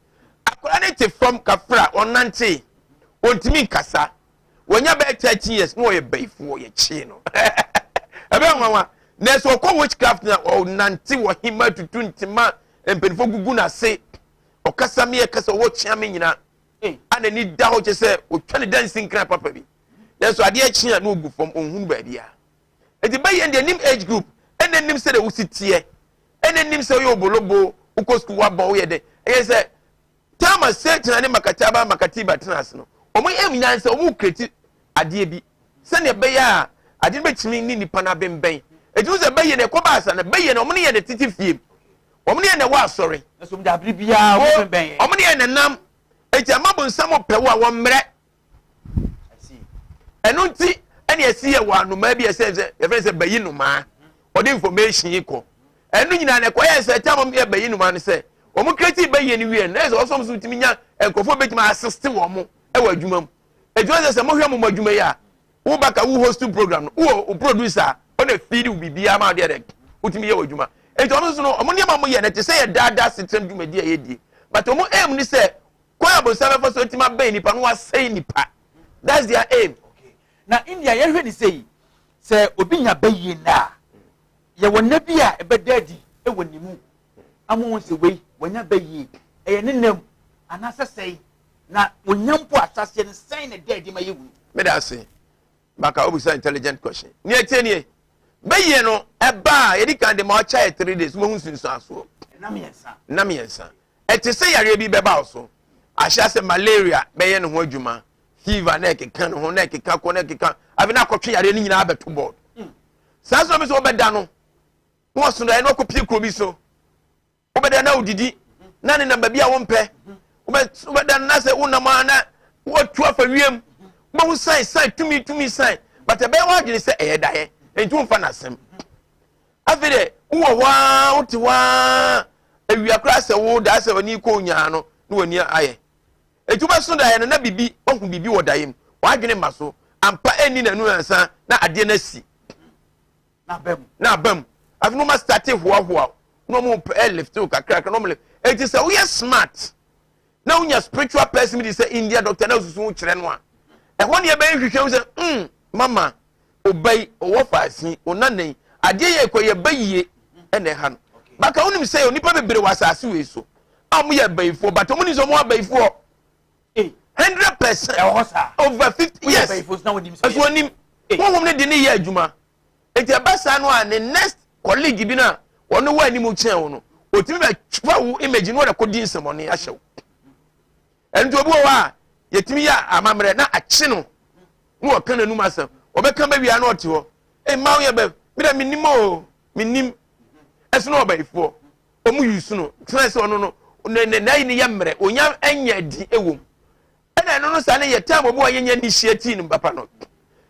Akwadaa no te fam kafra, ɔnante, ɔntumi nkasa. Wɔnya bɛyɛ 13 years na ɔyɛ bayifoɔ, yɛkyee no. Ɛbɛyɛ nwanwa. Na sɛ ɔkɔ witchcraft na ɔnante wɔ hema tutu ntoma, mpanimfoɔ gugu n'ase, ɔkasa meɛ kasa ɔwɔ kyea me nyina a n'ani da hɔ kyɛ sɛ ɔtwa ne dansi nkran papa bi. Nanso adeɛ kye a na ɔgu fam, ɔnhunu baabi a. Enti bɛyɛ deɛ nim age group, ɛna nim sɛdeɛ wosi teɛ, ɛna nim sɛ woyɛ obolobo, wokɔ sukuu wabɔ, woyɛ dɛ. Ɛyɛ sɛ Tama Satan ne Makataba Makatiba tena ase no, wɔn aim nyinaa sɛ wɔn kreti adeɛ bi sɛnea ɛbɛyɛ a adeɛ no bɛtumi ne nipa no abɛnbɛn. Eti sɛ bɛyɛ no ɛkɔba asa no, bɛyɛ no wɔn ne yɛ ne tete fie, wɔn ne yɛ na ɛwɔ asɔre, wɔn ne yɛ na nam. Eti ama bonsam pɛ wo a wɔn mmerɛ. Ɛno nti ɛna ɛsi yɛ wɔ anomaa bi ɛsɛ sɛ yɛfrɛ sɛ bayi nomaa, ɔde information yi kɔ. Ɛno nyinaa na ɛkɔyɛ sɛ ɛkyɛ wɔn yɛ bayi nomaa no sɛ wɔn kireti bayie no wie no, na ɛsɛ ɔsɔm so tumi nya nkurɔfoɔ bɛtumi asiste wɔn ɛwɔ adwuma mu. Adwuma sɛ sɛ mohwɛ mo adwuma yi a, wo baka wo host program no, wowɔ wo producer a ɔna feed wo biribiara ma ɔdeɛ dɛ wotumi yɛ wɔ adwuma. Enti wɔn nso no wɔn nneɛma wɔn yɛ no te sɛ yɛ daadaa setram dwumadi a yɛdie, but wɔn aim ne sɛ kwan a bonsam bɛfa so atumi abɛn nipa no wasɛe nipa. That's their aim. Okay. Na India yɛhwɛ ne sɛ yi, sɛ obi nya bɛyie nna a, yɛwɔ nna bi a ɛbɛda adi wɔ ne mu ama wɔn sɛ wei wanya bɛyie, ɛyɛ ne nam anaasɛ sɛe, na wɔnya mpo ahyɛaseɛ no sɛn na ɛda adi ma yɛhunu? Meda ase baka wobisa intelligent question. Nea ɛtie nie, bɛyie no ɛba a yɛdi kan de ma ɔkyɛ yɛ 3 days, wobɛhu nsunsuansoɔ. Nna 3. Nna 3. Ɛte sɛ yareɛ bi bɛba wo so, ahyɛ sɛ malaria bɛyɛ ne ho adwuma, fever na ɛkeka ne ho na ɛkeka kɔ na ɛkeka, afei na akɔtwe yareɛ no nyinaa abɛto board. Saa nso na sɛ wobɛda no na wɔso daeɛ na wakɔpie kuro bi so, wobɛda na wodidi na ne nam baabi a wompɛ, wobɛda no na sɛ wonam a na watu afa wiem, wobɛhu sign sign tumi tumi sign, but ɛbɛyɛ w'adwene sɛ ɛyɛ daeɛ, nti womfa n'asɛm. Afei dɛ wowɔ hɔ a, wote hɔ a, awia koraa sɛ wo daa sɛ w'ani kɔ onyaa no na w'ani ayɛ eti wobɛso daeɛ no na biribi wahu biribi wɔ daeɛ mu, w'adwene ma so ampa ɛnni n'anu ansa na adeɛ no asi na aba mu. Afei na wɔn asate hoahoa na wɔn ɛlifte wo kakrakra na wɔn lift. Eti sɛ woyɛ smart na wonya spiritual person bi de sɛ India doctor na osusu ho kyerɛ no a, ɛhɔ ne ɛbɛyɛ nhwehwɛ mu sɛ mama ɔba yi ɔwɔ faasi ɔnana yi adeɛ yɛ kɔ yɛ ba yie ɛna ɛha no. Baka wonim sɛ onipa bebree wɔ asase wei so a wɔn yɛ abayifoɔ, but wɔn nim sɛ wɔn abayifoɔ 100% over 50 years ɛso onim honhom ne de ne yɛ adwuma. Eti ɛba saa no a, ne next colleague bi no a wɔn wɔ anim kyɛn wo no, otumi bɛ fa wo image no wɔde kɔ di nsɛmɔne ahyɛ wo. Ɛno nti obi wɔ hɔ a yɛtumi yɛ amammerɛ na akye no na wɔka n'anum asɛm, wɔbɛka bɛwia na ɔte hɔ ee mmaa yɛ bɛ mi dɛ menim o menim ɛso na ɔbɛyifoɔ wɔn yi su no tena sɛ ɔno no ne ne n'ayi no yɛ mmerɛ onya anya di ɛwɔ mu. Ɛna ɛno no saa no yɛ time obi wa yɛnyɛ initiative no papa no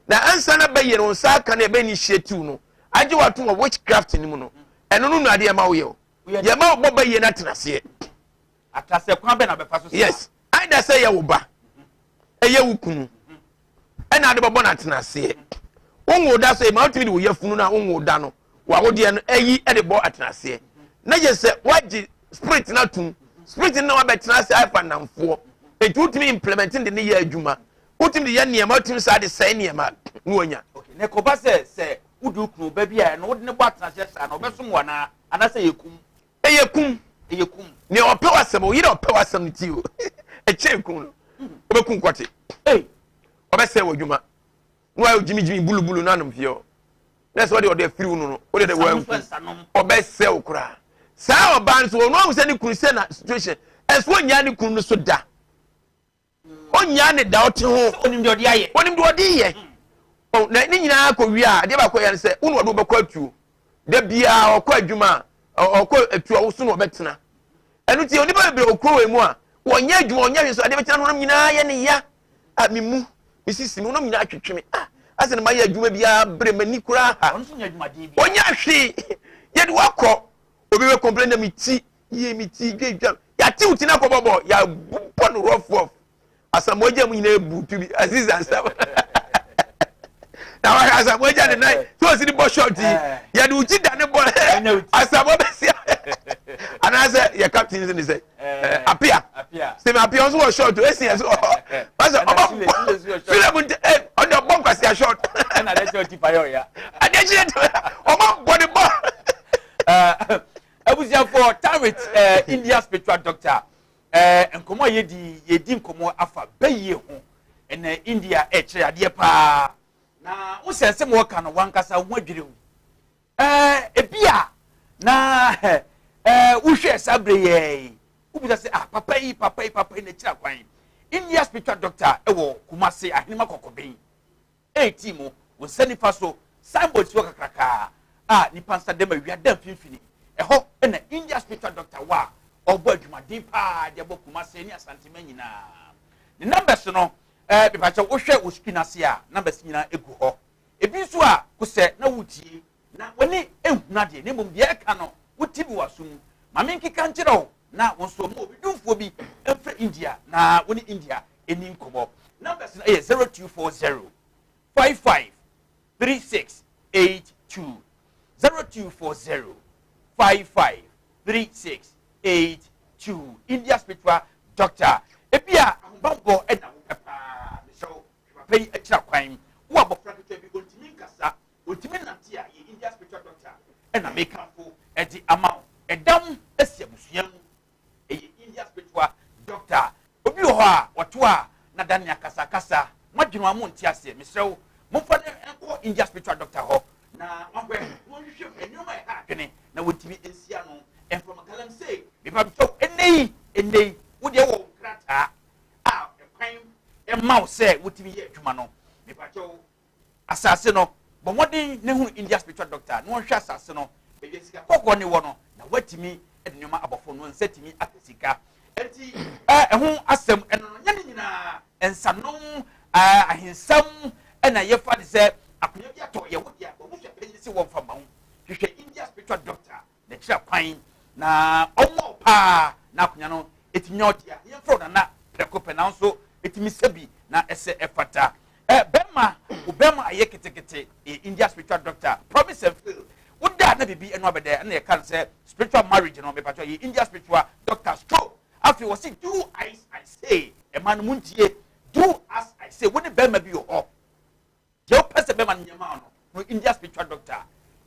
na ansa na bɛyɛ no nsa aka no ɛbɛ initiative no agye wato wɔ witchcraft no mu no, ɛno no nu adeɛ ɛma woyɛ o yɛma wo bɔ bɛyɛ no atena aseɛ. Atrasɛ kwan bɛ na bɛfa so saa? Yes, either sɛ yɛ wo ba, ɛyɛ wo kunu ɛna ade bɛbɔ no atena aseɛ. Wonwo da so ɛma wotumi de wo yafunu no a wonwo da no wawodeɛ no ayi de bɔ atena aseɛ na yɛ sɛ woagye spirit no atom, spirit no na wabɛtena ase afa namfoɔ, enti wotumi implement de ne yɛ adwuma, wotumi de yɛ nneɛma, wotumi saa de sɛe nneɛma na wanya. Okay. Na ɛkɔba sɛ sɛ wode wo kunu ba bi a ɛno wode ne bɔ atenaseɛ saa no, ɔbɛsom wo anaa? Anaasɛ ɛyɛ kum? Ɛyɛ kum. Ɛyɛ kum. Nea ɔpɛ w'asɛm, ɔyere a ɔpɛ w'asɛm no ti o. Ɛkyɛn kum no. Wobɛku nkɔte. Ɔbɛsɛe w'adwuma. Na wayɛ gyimigyimi bulubulu no anom fie hɔ. Na sɛ ɔde ɔde afiri wo no no, wode de wanku. Ɔbɛsɛe wo koraa. Saa ɔbaa no so, ɔno ahu sɛ ne kunu sɛ na situation. Ɛnso ɔnyaa ne kunu no so da. Ɔnyaa ne da ɔte ho. Onim deɛ ɔde ayɛ. Onim deɛ ɔde yɛ. Mm. Na ne nyinaa kɔ wie a, adeɛ baako yɛ no sɛ, wo na ɔde wobɛkɔ atuo. Da biara ɔkɔ adwuma a, ɔkɔ atuo a, wo so na ɔbɛtena. Ɛno nti, onipa bebree wɔ kuro wei mu a, wɔnyɛ adwuma, wɔnyɛ hwee so, adeɛ bɛkyɛ no honam nyinaa yɛ ne ya. A, me mu, me sisi, me honam nyinaa twetwe me. Ah, asɛ na mayɛ adwuma biara bere m'ani koraa ha. Ɔnyɛ hwee. Yɛde wakɔ, obi bɛ complain na me ti, yie me ti dwadwa yɛate wo ti no akɔbɔbɔ yɛabobɔ no rough rough asamoah gya mu nyinaa ebu tu bi aziz ansam na wahwɛ asamoah gya ne nan tí o si ni bɔ short yi yɛde wo ti da ne bɔ asamoah bɛ si anaasɛ yɛ captain ne sɛ apia sèmi apia nso wɔ short esi yɛ so ɔsɛ ɔbɔ fila mu ntɛ ɛ ɔde ɔbɔ nkwasia short ɛna adeɛ kyerɛ ti pa yɛ ɔya adeɛ kyerɛ ti ɔbɔ bɔ ne bɔ. Abusuafoɔ, time with eh, India spiritual doctor. Eh, nkɔmɔ a yɛdi yɛdi nkɔmɔ afa bɛyie ho. Ɛnɛ India ɛkyerɛ adeɛ paa. Na wosɛ nsɛm wɔka no wankasa ho adwiri wo. Eh, ebi a na eh, wohwɛ saa bere yɛ yi, wobisa sɛ ah papa yi papa yi papa yi na kyerɛ kwan. India spiritual doctor ɛwɔ Kumasi Ahenema Kɔkɔben. Eti mu, wo nsa nifa so, signboard si hɔ kakrakaa a nipa nsa dam awia da mfimfini. Ɛhɔ na India spiritual doctor wɔ a ɔrebɔ adwumaden paa de abɔ Kumase ne Asanteman nyinaa. Ne numbers no, eh, mepakyɛw wohwɛ wo screen ase a, numbers nyinaa egu hɔ. Ebi nso a, kosɛ na woretie na w'ani nhunu adeɛ, na mmom deɛ ɛreka no, wote bi wɔ aso mu. Ma menkeka nkyerɛ wo na wo nso ma obi dumfoɔ bi mfrɛ India na wo ne India ɛni nkɔmmɔ. Numbers no yɛ 0240 55 36 82, 0240 55 36 82. India spiritual doctor. Ebi a ahobammɔ na wopɛ paa, mesrɛ wo, hwɛ papa yi akyira kwan. Wo abɔfra ketewa bi ɔntumi nkasa, Otumi nante a yɛ India spiritual doctor ɛna mekamfo ɛde ama wo. Ɛdam asi abusua mu ɛyɛ India spiritual doctor. Obi wɔ hɔ a ɔto a na da ne akasakasa moadwene a monte aseɛ mesrɛ wo momfa no nkɔ India spiritual doctor hɔ na wahwɛ na wɔnhwehwɛ mu nneɛma a ɛha adwene na wɔntumi nsi ano mfa ma galamsey mepakyɛw ɛnnɛ yi ɛnnɛ yi wo deɛ wɔ nkrataa a ɛkwan ɛma wo sɛ wotumi yɛ adwuma no mepakyɛw Asase no, bɔ mmɔden na hunu India spiritual doctor na ɔnhwɛ asase no, baabi a sika kɔkɔɔ no wɔ no, na woatumi de nneɛma abɔ fam na wo nsa atumi aka sika. Enti ɛho asɛm ɛno no, nyɛ ne nyinaa nsanom, ahensɛm ɛna yɛfa de sɛ akonnwa bi atɔ yɛ wo dea, w'abusua panyin se wɔmfa ma wo. Hwehwɛ India spiritual doctor na kyerɛ kwan na ɔmmoa wo paa na akonnwa no ɛtumi nya ɔde a yɛmfrɛ wo nana prɛko pɛ nanso ɛtumi sɛ bi na ɛsɛ ɛfata. Ɛ bɛrima wo bɛrima ayɛ ketekete ɛyɛ India spiritual doctor promise and fail woda na biribi ɛno abɛdɛ ɛna yɛka no sɛ spiritual marriage no mepatwɔ ɛyɛ India spiritual doctor stroke afei wɔsi do as I say ɛma no muntie do as I say wo ne bɛrima bi wɔ hɔ Deɛ wopɛ sɛ bɛma no nyɛ ma wo no, no India spiritual doctor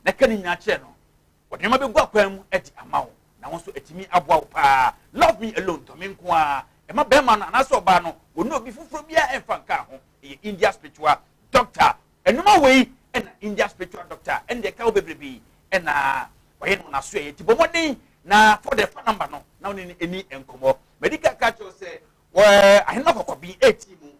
na ka ne nyinaa kyerɛ no. Wɔde nneɛma bɛgu akwan mu de ama wo, na wo nso atumi aboa wo paa. Love me alone, dɔ me nko ara. Ɛma bɛrima no anaasɛ ɔbaa no, wɔne obi foforɔ biara ɛmfa nka ho. Ɛyɛ India spiritual doctor. Nneɛma wei na India spiritual doctor ɛne deɛ ɛka ho bebrebe ɛna wɔyɛ no n'asoɛeɛ. Nti bɔ mmɔden na fa deɛ fa number no na wo ne no ɛni nkɔmmɔ. Madi kan ka kyerɛ wo sɛ wɔ Ahenema Kɔkɔben 18 mu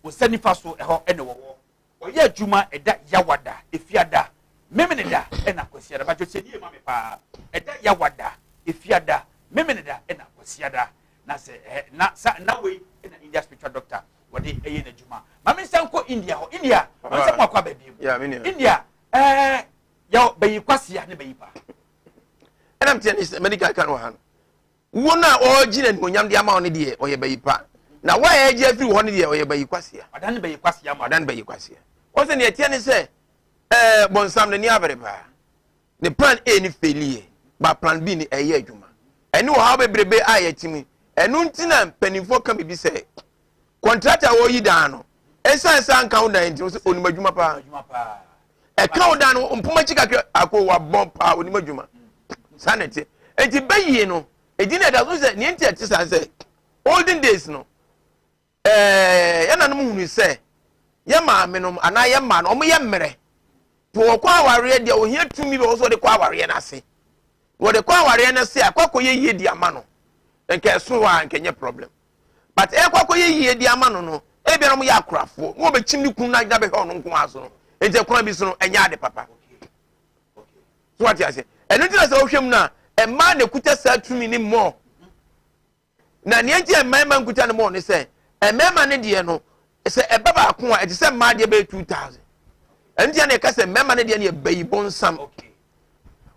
Wo nsa nifa so, ɛhɔ na wɔwɔ. Wɔyɛ adwuma ɛda Yawada, Efiada, Memeneda ɛna Kwasiada. Mpakyɛw tie nie ma me paa. Ɛda Yawada, Efiada, Memeneda ɛna Kwasiada. Na sɛ ɛ na sa nna wei ɛna India spiritual doctor wɔde ɛyɛ n'adwuma. Ma me nsa nkɔ India hɔ. India, ma me nsa mu akɔ aba bio. Yeah, me nua. India, ɛɛ yɛ bɛyi kwasia ne bɛyi pa. Ɛna mteɛ ne sɛ medical kan wɔ ha no. Wo no a ɔregye n'animuonyam de ama wo no deɛ, ɔyɛ bayi pa, na wo a ɛregye afiri wo hɔ no deɛ, ɔyɛ bayi kwasea. Wadan bayi kwasea ma. Wadan bayi kwasea. Wɔn sɛ nea ɛteɛ ne sɛ, ɛɛ bɔnsam n'ani abere paa. Ne plan A ne failiɛ, ba plan B ne ɛyɛ adwuma. Ɛne ɔhaw bebrebe a yɛte mu. Ɛno nti na mpanimfoɔ ka biribi sɛ, kɔntrata a wɔreyi dan no, ɛsiane sɛ anka wo dan nti, wɔsɛ onim adwuma paa. Ɛka wo dan no mpoma akyi kakra ako wabɔn paa onim adwuma. Saa na ɛte. Enti bɛyie no, ɛdi na ɛda so sɛ nea nti ɛte saa sɛ olden days no, ɛɛ yɛn nanom hunu sɛ yɛn maame nom anaa yɛn mmaa no wɔn yɛ mmerɛ. To wɔkɔ awareɛ deɛ ohia tumi bi wɔ so wɔde kɔ awareɛ no ase. Wɔde kɔ awareɛ no ase a kɔ akɔyɛ yie di ama no. Nka ɛso hɔ a nka ɛnyɛ problem. But ɛkɔ akɔyɛ yie de ama no no, ebia na wɔyɛ akorafoɔ na wɔbɛkyim ne kunu no agyina bɛhwɛ ɔno nko ara so no, nti ɛkwan bi so no ɛnyɛ ade papa. So wate ase? Ɛno nti na sɛ wohwɛ mu no a, mmaa na ɛkuta saa tumi ne mmɔɔ. Na nea nti a mmarima nkuta no mmɔɔ ne sɛ, mmarima no deɛ no, sɛ ɛba baako a, ɛte sɛ mmaa deɛ bɛyɛ 2000. Ɛno nti na yɛka sɛ mmarima no deɛ no yɛ bayi bonsam.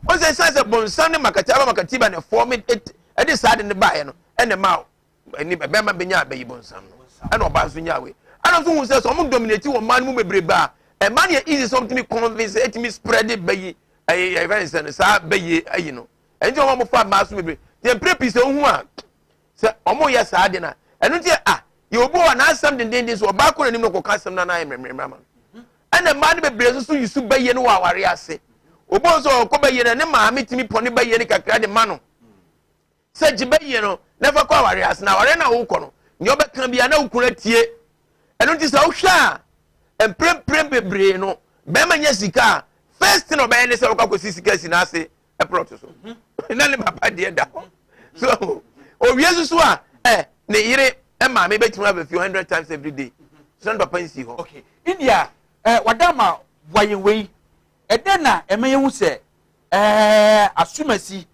Wɔn sɛ ɛsiane sɛ bonsam ne makatiaba makatiba na ɛfɔɔ me ɛde saa de no baeɛ no, ɛna ɛma ɛni bɛrima bɛnya abɛyi bonsam no ɛna ɔbaa nso nya wei ɛna nso hu sɛ sɛ ɔmo dominate wɔ mmaa no mu bebrebe a ɛma no yɛ easy sɛ ɔmo tumi convince ɛtumi spread bɛyi ɛyɛ ɛyɛ fɛn sɛ no saa bɛyi ayi no ɛnti ɔmo ɔmo fa mmaa so bebree deɛ mpere pii sɛ ohun a sɛ ɔmo yɛ saa de na ɛno nti a yɛ obi wɔ n'asɛm dendenden so ɔbaa kɔ n'anim na ɔkɔka asɛm no anayɛ mmerɛmmerɛ ama no ɛna mmaa no bebree nso so yi so bɛyɛ no wɔ aware ase obi nso ɔkɔ bɛyɛ no ne maame tumi pɔ ne bɛyɛ no kakra de ma no Sɛ gye bɛyɛ no na fa kɔ awareɛ ase na awareɛ no a wokɔ no nea ɔbɛka bia na wo kunu atie. Ɛno nti sɛ wohwɛ a mprempren bebree no bɛrima nya sika a first thing ɔbɛyɛ ne sɛ ɔkɔ akɔsi sika asi n'ase ɛplɔt so na ne papa deɛ da hɔ so owie nso so a ɛ ne yere maame bɛtumi aba fie 100 times every day so ne papa nsi hɔ. Okay, India eh, wadama boa yɛn wei ɛdɛn na ɛma yɛhu sɛ eh, asomasi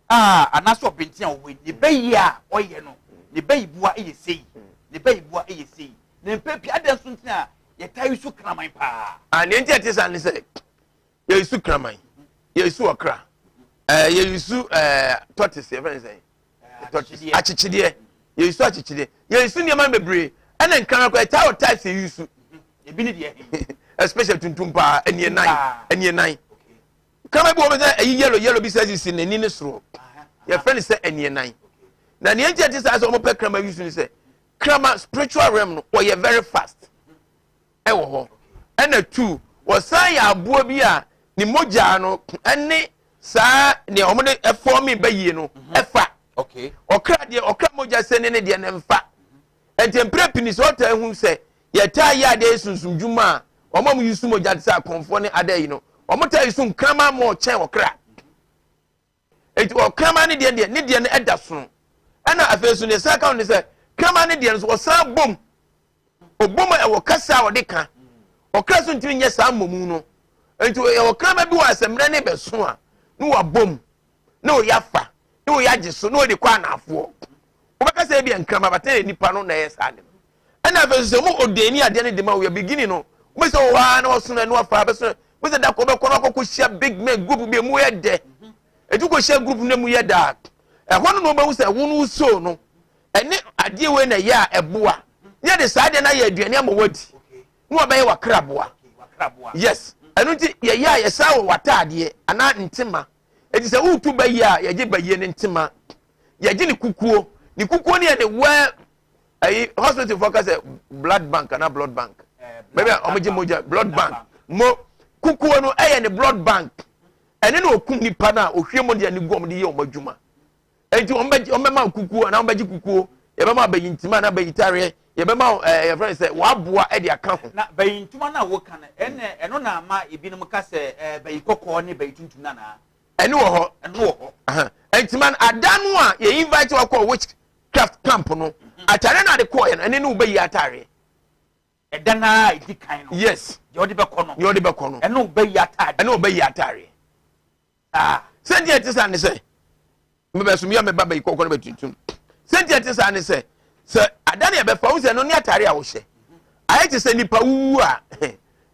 a anaasɛ ɔbenten a ɔwɔ yi ne bɛyi a ɔyɛ no ne bɛyi boa yɛ sei ne bɛyi boa yɛ sei na mpɛ pii adɛn nso nti na yɛtaa yi so kraman paa. Ah, nea nti a ɛte saa ne sɛ yɛyi so kraman yɛyi so ɔkra ɛɛ yɛyi so ɛɛ tortoise yɛfrɛ ne sɛn tortoise akyekyedeɛ yɛyi so akyekyedeɛ yɛyi so nneɛma bebree ɛna nkraman kɔ ɛtaa wɔ types yɛyi so ebi ne deɛ especially tuntum paa ɛnie nan ɛnie nan. Kraman bi wɔ hɔ sɛ ɛyi yellow yellow bi sɛ sisi n'ani ne soro. Yɛfrɛ no sɛ aniɛnan. Na nea nti a ɛte saa sɛ wɔpɛ kraman yi so ne sɛ kraman spiritual realm no wɔyɛ very fast ɛwɔ hɔ. Ɛna two wɔsan yɛ aboa bi a ne mogya no ɛne saa nea wɔde ɛfɔmi bɛyie no ɛfa. Ɔkra deɛ ɔkra mogya sɛ ne ne deɛ ne nfa. Enti mprɛ pii no sɛ ɔtaa hu sɛ yɛtaa yɛ adeɛ yɛ sunsum dwuma a, wɔn a wɔyi su mogya te sɛ akɔmfoɔ ne ada yi no, wɔtaa yi su nkraman ma ɔkyɛn ɔkra. Enti ɔkraman ne deɛ deɛ ne deɛ no ɛda sono. Ɛna afei nso deɛ san ka ho ne sɛ kraman ne deɛ no nso wɔsan bom. Obom a ɛwɔ kasa a ɔde ka. Ɔkra so ntumi nyɛ saa mmomu no. Enti ɛwɔ kraman bi wɔ a sɛ mmerɛ ne bɛso a ne wabom na ɔyɛ afa na ɔyɛ agye so na ɔde kɔ anaafoɔ. Wobɛka sɛ ebia nkraman bata yɛ nipa no na ɛyɛ saa de no. Ɛna afei nso sɛ mo odeni adeɛ no de ma wo yɛ beginning no wobɛ sɛ wɔ hɔ ara na wɔsono ɛno afa bɛsono wobɛ sɛ da kɔ bɛkɔ no akɔkɔ hyia big men group bi emu yɛ dɛ etu kɔ hyia group no emu yɛ daa ɛhɔ no na wɔbɛhu sɛ wo no so no ɛne adeɛ wei na ɛyɛ a ɛboa ne yɛde saa adeɛ no ayɛ aduane ama wadi na wɔbɛyɛ wakraboa yes ɛno nti yɛyɛ a yɛsan wɔ w'ataadeɛ anaa ntema eti sɛ wotu bɛyie a yɛgye bɛyie ne ntema yɛgye ne kukuo ne kukuo ne yɛ ne wɛ ɛyi hospital fo ka sɛ blood bank anaa blood bank baabi a wɔn gye mogya blood bank mo kukuo no ɛyɛ ne blood bank ɛne na okum nipa no a ohwie mogya ne gu wɔn de yɛ wɔn adwuma eti wɔn bɛ wɔn bɛma kukuo anaa wɔn bɛgye kukuo yɛbɛma abɛyi anaa abɛyi tareɛ yɛbɛma ɛɛ yɛfrɛ no sɛ wɔaboa ɛde aka ho. Na bɛyi ntoma no a woka no ɛnna ɛno na ama ebinom ka sɛ ɛɛ bɛyi kɔkɔɔ ne bɛyi tuntum no anaa. Ɛno wɔ hɔ. Ɛno wɔ hɔ. Ntoma no ada no a yɛ invite wakɔ witchcraft camp no mhm. atare no ade kɔɔ yɛ no ɛne ne wobɛyi atareɛ. Ɛda no a ɛdi kan no. Yes. Deɛ ɔde bɛkɔ no. Deɛ ɔde bɛkɔ no. Ɛne wobɛyi atareɛ. Ɛne wobɛyi atareɛ. Ah. Sɛdeɛ ɛte saa ne sɛ mebɛsom yɛ meba bɛyi kɔkɔ no bɛtuntum sɛdeɛ ɛte saa ne sɛ sɛ ada ne ɛbɛfa wo sɛ ɛno ne atare a wohyɛ ayɛ te sɛ nipa wuwu a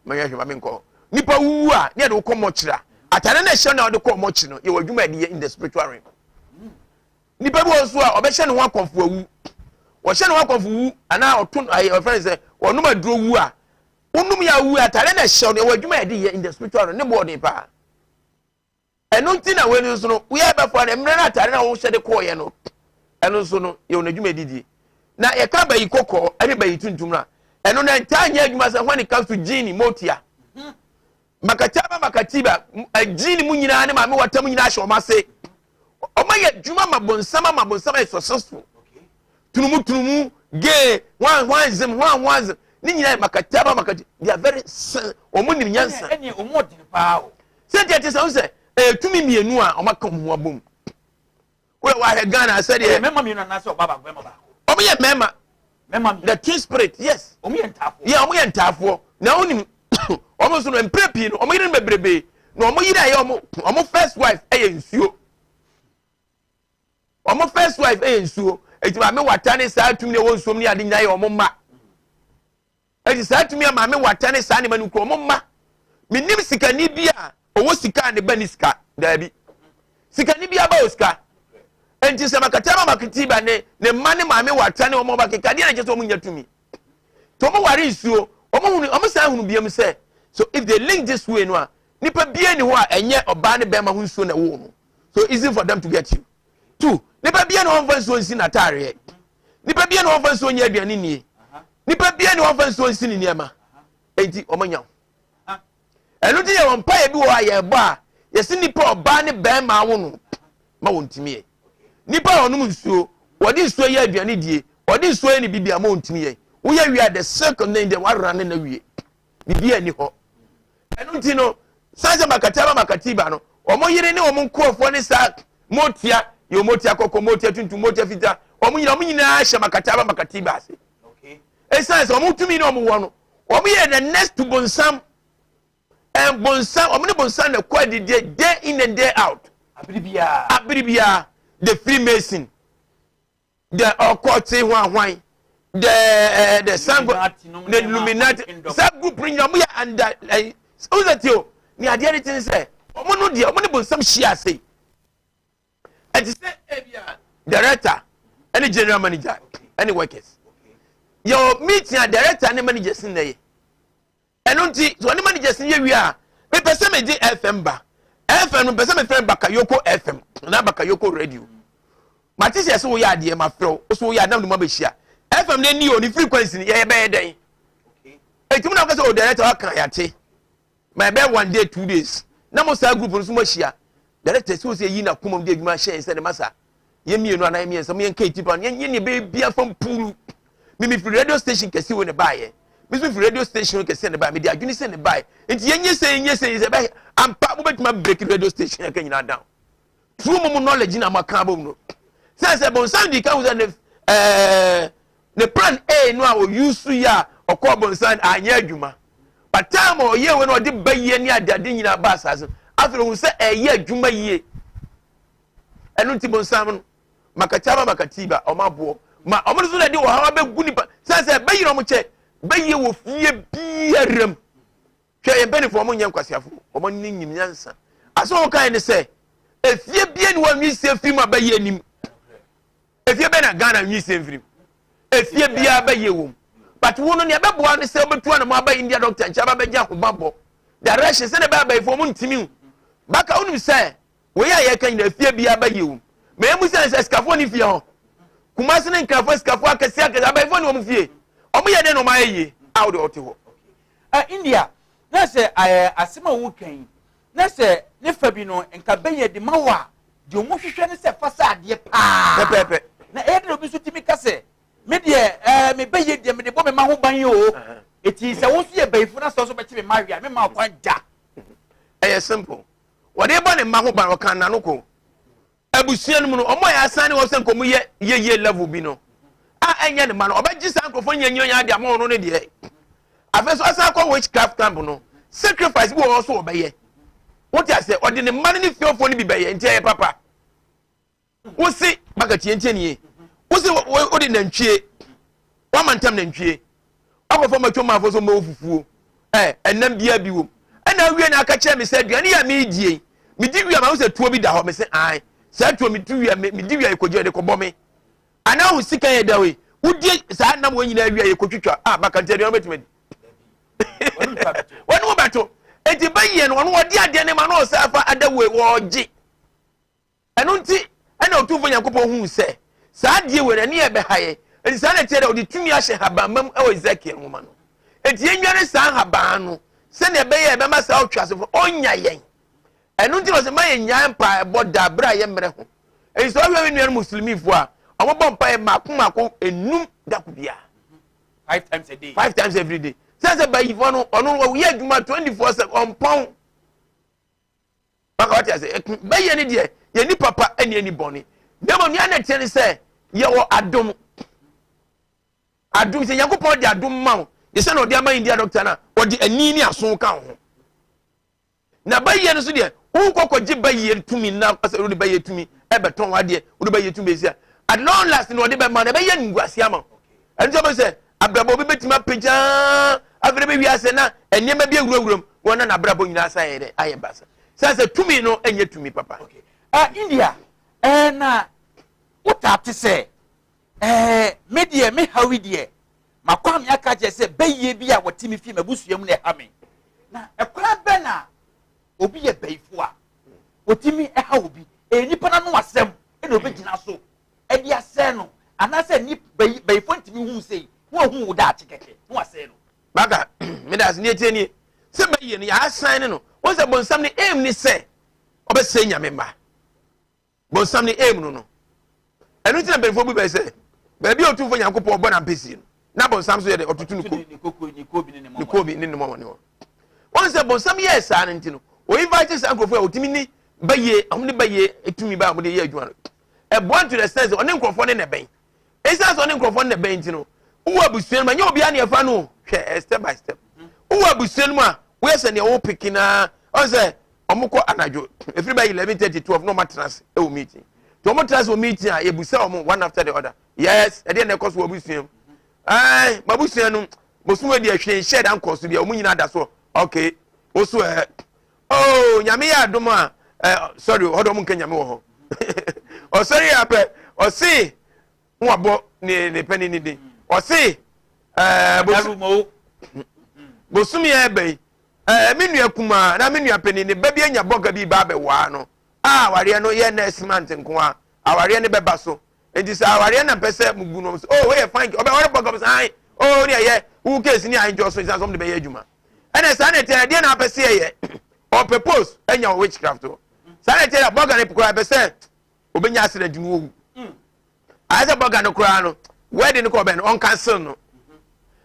mɛyɛ hwɛ ma menkɔ nipa wuwu a ne yɛde wokɔ mɔkyerɛ a atare no ɛhyɛ no a wode kɔ mɔkyerɛ no yɛwɔ adwuma yɛde yɛ in the spiritual realm nipa bi wɔ nso a ɔbɛhyɛ ne ho akɔmfo awu wɔhyɛ ne ho akɔmfo wu anaa ɔto ayɛ ɔfrɛ ne sɛ ɔnom aduro wu a wonom yɛ awu atare no ɛhyɛ no yɛwɔ adwuma yɛde yɛ in the spiritual realm ne boɔden paa Ɛno nti na wei nso no woyɛ bɛfoa no mmerɛ no atare no a wohyɛ de kɔɔyɛ no ɛno nso no yɛwɔ n'adwuma adidie na yɛka bayi kɔkɔɔ ɛne bayi tuntum no a ɛno na ntaa nyɛ adwuma sɛ when it comes to gene motia. Makataba Makatiba agyi ne mu nyinaa ne maame wata mu nyinaa hyɛ wɔn ase. Wɔn ayɛ adwuma ma bonsam ama bonsam ayɛ successful. Tunumu tunumu gay hwan hwan zim hwan hwan zim ne nyinaa yɛ Makataba Makatiba, they are very wɔn nim nyansa. Ɛne wɔn ɔdene paa o. Sɛ nti ɛte sɛ wɔn sɛ ɛyɛ tumi mmienu a wɔn aka wɔn ho abom. Wọ́n wá hwɛ Ghana sɛdeɛ. Mmarima mmienu anaasɛ ɔbaa baako bɛrima baako. Wɔn yɛ mmarima. Mmarima mmienu. The twin spirit, yes. Wɔn yɛ ntaafoɔ. Yeah, wɔn yɛ ntaafoɔ. Na wɔn nim wɔn nso no mpere pii no wɔn yere no bebrebe na wɔn yere a ɛyɛ wɔn wɔn first wife ɛyɛ nsuo. Wɔn first wife ɛyɛ nsuo. Eti maame wata ne saa tumi na ɛwɔ nsuom ne ade nyinaa yɛ wɔn mma. Eti saa tumi a maame wata ne saa nneɛma no kura wɔn mma. Menim sikani bi a ɔwɔ sika a ne ba ni sika. Daabi. Sikani bi aba wɔ sika. Enti sɛ makata ma makati ba ne ne mma ne maame wata ne wɔn ɔba keka deɛ na kyerɛ sɛ wɔn nya tumi. Nti wɔn ware nsuo, wɔn hunu, wɔn san hunu biam sɛ so if they link this way no a nipa bie ni hɔ a ɛnyɛ ɔbaa ne bɛrima ho nsuo na ɛwɔ no. So easy for them to get you. Two, nipa bie ni hɔ nfa nsuo nsi n'ataareɛ. Nipa bie ni hɔ nfa nsuo nyɛ aduane nie. Nipa bie ni hɔ nfa nsuo nsi ne nneɛma. Enti wɔn anya wo. Ɛno nti yɛ wɔn mpaeɛ bi wɔ hɔ a yɛbɔ a yɛsi nipa ɔbaa ne bɛrima awo no ma wɔn ntumi yɛ. Nipa a ɔnom nsuo, wɔde nsuo yɛ aduane die, wɔde nsuo yɛ ne bibi a ma wɔn ntumi yɛ. Woyɛ wie a the circle ne deɛ wara ne na wie. Bibi ani hɔ. Ɛno nti no, san sɛ makataba makatiba no, wɔn yere ne wɔn nkurɔfoɔ ne saa motia, yɛ motia kɔkɔ, motia tuntum, motia fitaa, wɔn nyinaa wɔn nyinaa hyɛ makataba makatiba ase. Ɛsiane sɛ wɔn tumi ne wɔn wɔ no, wɔn yɛ the next to bonsam. And bonsam, wɔn ne bonsam na ɛkɔ adidie day in and day out. Abiri biara. Abiri biara, the Freemason, the ɔkɔte hwanhwan, the sango, the Illuminati, saa group no nyinaa wɔn yɛ under ɛyi ɔsɛ ti o ne adeɛ ne ti ne sɛ wɔn no deɛ wɔn ne bonsam hyia ase. Ɛte sɛ ebi a director ɛne general manager ɛne workers yɛ wɔ meeting a director ne managers na yɛ. Ɛno nti sɛ ɔne managers no yɛ wie a, mepɛ sɛ megye FM ba. FM no mepɛ sɛ mefrɛ Bakayoko FM anaa Bakayoko radio. Mate sɛ ɛsɛ woyɛ adeɛ mafrɛ wo, wo so woyɛ adeɛ na mede mo abɛhyia. FM no ani o, ne frequency no yɛyɛ bɛyɛ dɛn? Ɛti mu na woka sɛ o director waka yɛate. Ma ɛbɛyɛ one day 2 days na mo saa group no so mo ahyia. Director sɛ wo sɛ yi n'akoma mu de adwuma hyɛ yɛn sɛ ne masa. Yɛn mmienu anaa yɛn mmiɛnsa mo yɛn ka eti pa yɛn yɛn ne bɛyɛ bia fam puulu. Mimi firi radio station kɛse wo ne baayɛ. Mi nso firi radio station kɛse ne baayɛ. Mi de adwene sɛ ne baayɛ. Nti yɛn nye sɛ yɛn nye sɛ yɛn sɛ bɛ ampa mo bɛtuma break radio station ɛka nyinaa down. Through mo mo knowledge na mo aka abom no. Sɛ sɛ bɔnsam di ka ho sɛ ne ɛɛ ne plan A no a oyusu yɛ a ɔkɔɔ bɔnsam anyɛ adwuma. But time a ɔyɛ wei na ɔde ba yie ne adeade nyinaa ba asase no afei ohun sɛ ɛyɛ adwuma yie. Ɛno nti bonsam no makataba makatiba ɔmo aboɔ ma ɔmo nso na ɛde ɔhaw abɛgu nipa sɛ sɛ bɛyere ɔmo kyɛ bɛyɛ wɔ fie biara mu. Hwɛ, yɛn mpanimfoɔ ɔmo nyɛ nkwasiafo, ɔmo ne nyim nyansa. Asɛ ɔmo kan ne sɛ efie bie ne wɔn nwisie firi mu a bɛyɛ anim. Efie bɛn na Ghana nwisie mfiri mu? Efie biara bɛyɛ wɔ mu, but wo no nea ɛbɛboa ne sɛ wobɛtu anamɔ aba India doctor nkyɛn aba bɛgye ahobammɔ direction sɛdeɛ ɛbɛyɛ abayifo ɔmo ntumi baka. Wonim sɛ wei a yɛka nyina efie biara bɛyɛ wɔ mu. Ma emu sɛ sɛ sikafoɔ ne fie hɔ Kumasi ne Nkrafoɔ, sikafoɔ akɛseɛ akɛseɛ, abayifo ne wɔn fie, wɔn yɛ dɛ na wɔn ayɛ yie a wɔde ɔte hɔ. India na sɛ asɛm a woka yi na sɛ ne fa bi no nka bɛyɛ de ma wo a, deɛ ɔmo hwehwɛ ne sɛ fa sɛ adeɛ paa pɛpɛɛpɛ. Na ɛyɛ de obi nso tumi ka sɛ me deɛ me bɛyɛ deɛ mede bɔ me ma ho ban yi o, eti sɛ wo nso yɛ bayifo na sɛ wo nso bɛkye me ma awie a, me ma kwan da. Ɛyɛ simple, wɔde bɔ ne mma ho ban, ɔka nano ko abusua no mu no, ɔmo a yɛasan ne wɔn sɛ nkɔmɔ yɛ yɛyie level bi no a ɛnyɛ ne ma no, ɔbɛgye saa nkurɔfoɔ nyɛ nyɛ ade ama ɔno ne deɛ. Afei so asan akɔ witchcraft camp no, sacrifice bi wɔ hɔ so ɔbɛyɛ, wote aseɛ, ɔde ne mma no ne fiefoɔ no bi bɛyɛ. Nti ɛyɛ papa wosi baka tie ntie nie, wosi wode nantwie wama ntam nantwie akɔfɔ matwa mu afɔ so mbɛwɔ fufuo ɛnam biara bi wom, ɛna awie na aka kyerɛ me sɛ aduane yɛ a meedie yi, medi wie a mahu sɛ tuo bi da hɔ. Me sɛ ae, saa tuo metu wie a medi wie a yɛkɔgye yɛde kɔbɔ me anaa wo sika yɛ da wei wodie saa nam wɔ nyinaa wie a yɛkɔtwitwa a baka. Nti aduane wobɛtumi adi wɔne wo bɛto. Enti bɛyɛ no ɔno wɔde adeɛ ne ma na ɔsɛ afa ada wei wɔgye. Ɛno nti ɛna Otumfoɔ Nyankopɔn huu sɛ saa adeɛ wei no ɛne yɛ bɛha yɛ. Enti saa na ɛteɛ dɛ ɔde tumi ahyɛ habamma mu ɛwɔ Ezekiel nwoma no. Enti yɛnware saa nhaban no. Sɛnea ɛbɛyɛ a ɛbɛma saa ɔtweasefo ɔnya yɛn. Ɛno nti na ɔsɛ ma yɛn nyae mpaebɔ da bere a yɛmmerɛ ho. Enti sɛ ɔhwɛ me nuanom Muslimifo a, wɔbɔ mpaeɛ mmaako mmaako enum dako biara. Five times a day. Five times every day. Sɛ sɛ bayifoɔ no, ɔno ɔyɛ adwuma 24/7 ɔmpɔn. Maka wate ase. Bɛyɛ ne deɛ yɛni papa ɛne ɛni bɔne. Na mmom nea na ɛteɛ ne sɛ yɛwɔ adom. Adom sɛ Nyankopɔn de adom ma wo, de sɛ na ɔde ama India doctor no a, ɔde ani ne aso ka wo ho. Na bayie no so deɛ, wokɔ kɔgye bayie tumi na sɛ wode bayie tumi ɛbɛtɔn w'adeɛ, wode bayie tumi bɛsi a, at long last na ɔde bɛma no, ɛbɛyɛ nguase ama wo. Ɛno nti ɔbɛ sɛ abrabɔ bi bɛtumi apagyaa afei bɛ wiase na nneɛma bi awurawura mu wɔn na n'abrabɔ nyinaa sa yɛ dɛ ayɛ basa. Sɛ sɛ tumi no ɛnyɛ tumi papa. Okay. India, na wotaa te sɛ Ɛɛ, me deɛ, me haw yi deɛ, makɔ a meaka akyerɛ sɛ bayie bi a wɔte me fie m'abusua mu na ɛha me. Na ɛkwan bɛn na obi yɛ bayifo a wɔtumi ɛha obi? Ɛyɛ nipa n'ano asɛm na obɛgyina so ɛde asɛe no, anaasɛ ni bayi bayifo ntumi hu sei na wahu wo daakye kɛkɛ na wasɛe no. Baka, meda ase, neɛ tie nie, sɛ bayie no yɛasan ne no, wɔn sɛ bonsam ne aim ne sɛ ɔbɛsɛe Nyame mma. Bonsam ne aim no no. Ɛno nti na mpanyinfoɔ bi bɛyɛ sɛ baabi a Otumfoɔ Nyankopɔn bɔ n'ampesi no, na bonsam nso yɛ dɛ ɔtutu ne kobi ne kobi ne ne mɔmɔne hɔ. Wɔn sɛ bonsam yɛɛ saa no nti no, o invite saa nkurɔfoɔ a otumi ne bayie, wɔn ne bayie tumi ba a wɔde yɛ adwuma no. Ɛboa to the extent sɛ ɔne nkurɔfoɔ ne na ɛbɛn. Esiane sɛ ɔne nkurɔfoɔ no na ɛbɛn nti no, wowɔ abusua no mu a, nyɛ obiara na ɛfa no hwɛ eh, step by step. Wowɔ abusua no mu a, woyɛ sɛ nea wopeke na ɔn sɛ wɔkɔ anadwo ɛfiri bɛyɛ 11:30 12 na wɔatena ase wɔ meeting. Nti wɔtena ase wɔ meeting a yɛbusa wɔn one after the other. Yes, ɛdeɛ na ɛkɔ so wɔ abusua mu. Ɛɛ, m'abusua no, bosom adi ɛhwee nhyɛ da nkɔ so bia, wɔn nyinaa da so. Okay, wo so ɛ. Oh, nyame yɛ adom a eh, sorry hɔ de ɔmo nka nyame wɔ hɔ ɔsɔre yɛ apɛ ɔse na wabɔ ne ne pɛ ne ne din ɔse ɛɛ bosom bosom yɛ ɛbɛ yi ɛɛ me nua kumaa na me nua panin ne ba bi anya bɔga bi ba abɛwaa no a awareɛ no yɛ next month nko a awareɛ no bɛba so nti sɛ awareɛ na mpɛ sɛ mugu no sɛ oh wei yɛ fine ɔbɛ ɔre bɔga sɛ ayi oh ne ɛyɛ wo case ne ayi nti ɔso nsa so ɔmo de bɛyɛ adwuma. Ɛna saa na ɛteɛ ɛdeɛ na apɛ sɛ yɛyɛ ɔpɛ post ɛnya wɔ witchcraft hɔ saa na ɛteɛ bɔga no koraa ɛpɛ sɛ obɛnya accident no wɔwu ayɛ sɛ bɔga no koraa no wedding no kɔ ɔbɛn no ɔncancel no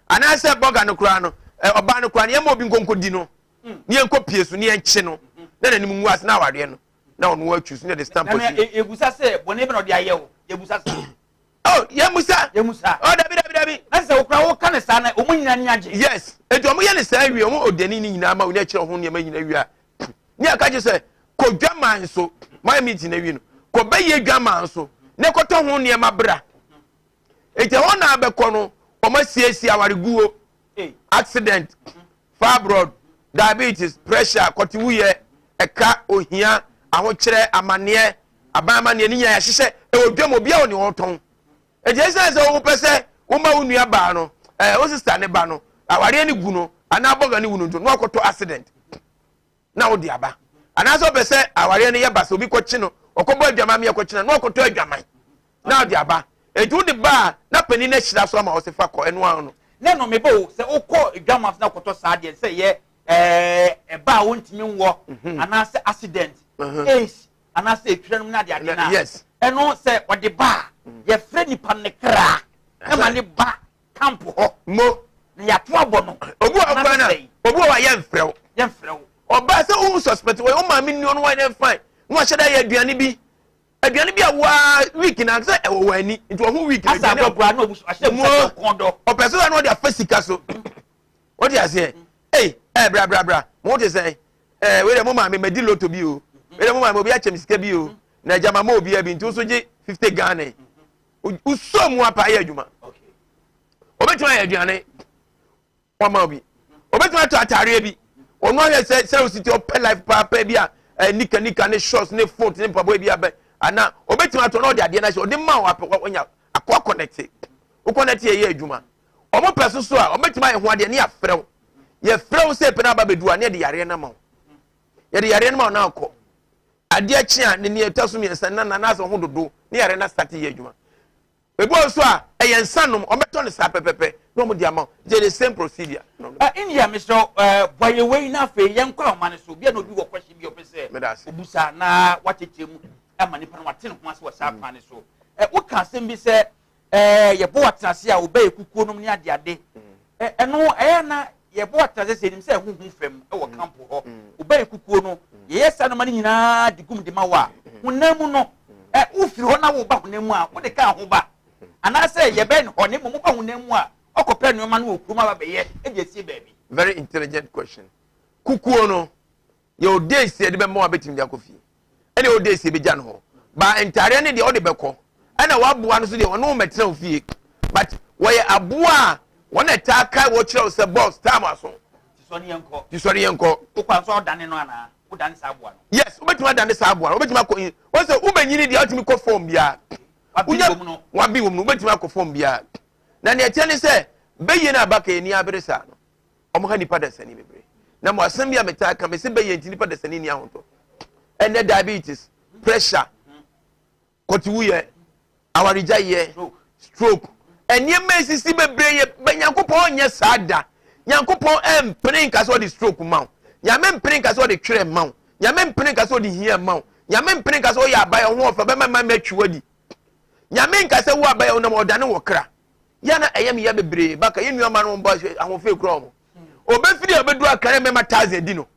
anaasɛ bɔga no koraa no ɔbaa no koraa no yɛma obi nkonkodi no ne yɛnkɔ pie so ne yɛnkye no na n'anim ngu ase na awareɛ no na ɔno atwi so ne yɛde stamp si. Yɛbusa sɛ bɔne bɛ na ɔde ayɛ wo yɛbusa sɛ. Oh, yɛmusa. Yɛmusa. Oh, dabi dabi dabi. Na sɛ wokura woka ne saa na wɔn nyinaa ni agye. Yes, eti wɔn yɛ ne saa wie wɔn odiani ne nyinaa ma wɔn akyerɛ ho nneɛma nyinaa wie a ne aka kyerɛ sɛ kɔ dwaman so mayɛ meeting na wie no kɔ bɛyɛ dwaman so ne kɔtɔ ho nneɛma bra eti ɛhɔ na abɛkɔ no wɔn asiesie awareguo accident fibroid, diabetes, pressure, kɔtewuyɛ, ɛka, ohia, ahokyerɛ, amaneɛ, aban amaneɛ ne nyinaa yɛahyehyɛ ɛwɔ dwam obiara wɔ nea ɔtɔn. Enti ɛsiane sɛ wopɛ sɛ woma wo nua baa no, ɛɛ wo sista ne ba no, awareɛ ne gu no anaa bɔga ne wu no nti no wakɔtɔ accident na wode aba. Anaasɛ wopɛ sɛ awareɛ no yɛ ba sɛ obi kɔkye no, ɔkɔbɔ adwaman mi ɛkɔkye no na wakɔtɔ adwaman. na ɔde aba eti wode ba a na panin no ahyira so ama wo sɛ fa kɔ ɛno ara no. Ne no meba o sɛ wokɔ dwam ase na wokɔtɔ saa deɛ sɛ yɛ ɛɛ ɛba a wontumi nwɔ mhm. anaasɛ accident mhm. AIDS anaasɛ etwira nom ne ade ade na yes ɛno sɛ ɔde ba a mm. yɛfrɛ nipa ne kra ɛma ne ba camp hɔ mo na yɛato abɔ no obi wɔ kwan na obi wɔ yɛmfrɛ wo yɛmfrɛ wo ɔbaa sɛ wohu suspect wɔ wo maame nni ɔno wɔn fine na wahyɛ dɛ yɛ aduane bi Aduane bi a waa week na sɛ ɛwɔ wɔn ani nti wɔn ho week na aduane a na ɔhyɛ mu kɔn dɔ ɔpɛ so na ɔde afa sika so wɔde aseɛ ei ɛɛ bra bra bra mo te sɛn ɛɛ wei dɛ mo maame ma di loto bi o wei dɛ mo maame obi akyɛ mi sika bi o na agya ma mo obi abi nti nso gye 50 Ghana wosɔ mu apa ayɛ adwuma obetumi ayɛ aduane. Wama obi. Obetumi atɔ ataareɛ bi. Ɔno ahwɛ sɛ sɛ osi ti ɔpɛ life paapaa bi a eh, nika nika ne shorts ne foot ne mpaboa bi abɛ ana obetumi atɔ na ɔde adeɛ no ahyɛ ɔde ma wo apɛ wanya akɔ connect wo connect yɛ yɛ adwuma. Ɔmo pɛ so so a ɔbɛtumi ayɛ ho adeɛ ne yɛafrɛ wo. Yɛfrɛ wo sɛ pɛ no aba bɛdu a ne yɛde yareɛ no ama wo. Yɛde yareɛ no ma wo na akɔ. Adeɛ kye a ne nea ɛtɔ so mmiɛnsa na na anaasɛ ho dodo ne yareɛ no asate yɛ adwuma. Ebi wɔ nso a, ɛyɛ nsa nom, wɔbɛtɔ no saa pɛpɛpɛ. na wɔn de ama wo. Nti the same procedure. India mesrɛ wo, boa yɛn wei na afei yɛnkɔ ahoma no so. Bia na obi wɔ question bi a ɔpɛ sɛ obusa na wakyekyere mu ama nipa no wate ne ho ase wɔ saa kwan no so. Woka asɛm bi sɛ yɛbɔ atenase a wɔbɛyɛ kukuo nom ne adeade. Ɛno ɛyɛ na yɛbɔ atenase sɛ yɛnim sɛ ɛho hu fam wɔ kampo hɔ. Wɔbɛyɛ kukuo no, yɛyɛ saa nneɛma no nyinaa de gum de ma wo a, honam mu no, wofiri hɔ na woba honam mu a, wode ka ho ba. Anaasɛ yɛbɛn hɔ na mmom woba honam mu a, ɔkɔpɛ nneɛma no wɔ kurom aba bɛyɛ de asie baabi. Very intelligent question. Kukuo no, yɛwɔ days yɛde bɛma wo a bɛtumi de akɔ fie. Ɛna yɛwɔ days yɛbɛgya no hɔ. Ba ntaareɛ no deɛ wode bɛkɔ. Ɛna waboa no so deɛ ɔne wo mmɛtena wo fie. But wɔyɛ aboa a wɔn na ɛtaa kae wɔ kyerɛ wo sɛ boss time aso. Ti sɔre yɛn kɔ. Ti sɔre yɛn kɔ. Wokɔ nso ɔdane no anaa? Wodane saa aboa no? Yes, wobɛtumi adane saa aboa no. Wobɛtumi akɔ wɔn sɛ wobɛnyini deɛ wotumi kɔ fam biara. Wabi wɔ mu no. Wabi wɔ mu no wobɛtumi akɔ fam biara. Na nea ɛteɛ ne sɛ bɛyie no aba ka ani abere saa no wɔn ha nipa dasani bebree. Na mo asɛm bi a metaa ka mese bɛyie nti nipa dasani ni ahotɔ. Ɛnɛ diabetes, pressure, kɔtiwuyɛ, awaregyaeɛ, stroke, nneɛma esisi bebree yɛ bɛ Nyankopɔn nyɛ saa da. Nyankopɔn mpene nka sɛ ɔde stroke ma wo. Nyame mpene nka sɛ ɔde twerɛ ma wo. Nyame mpene nka sɛ ɔde hia ma wo. Nyame mpene nka sɛ ɔyɛ abayɛ ho ɔfɛ bɛma ma mɛtwi wadi. Nyame nka sɛ wo abayɛ wonam ɔdane wɔ kra. Yɛ na ɛyɛ me ya bebree baka yɛ nua ma no mbɔ ahoɔfɛ kura wɔn. Obɛfiri a ɔbɛduru akra na mɛma thousand di no.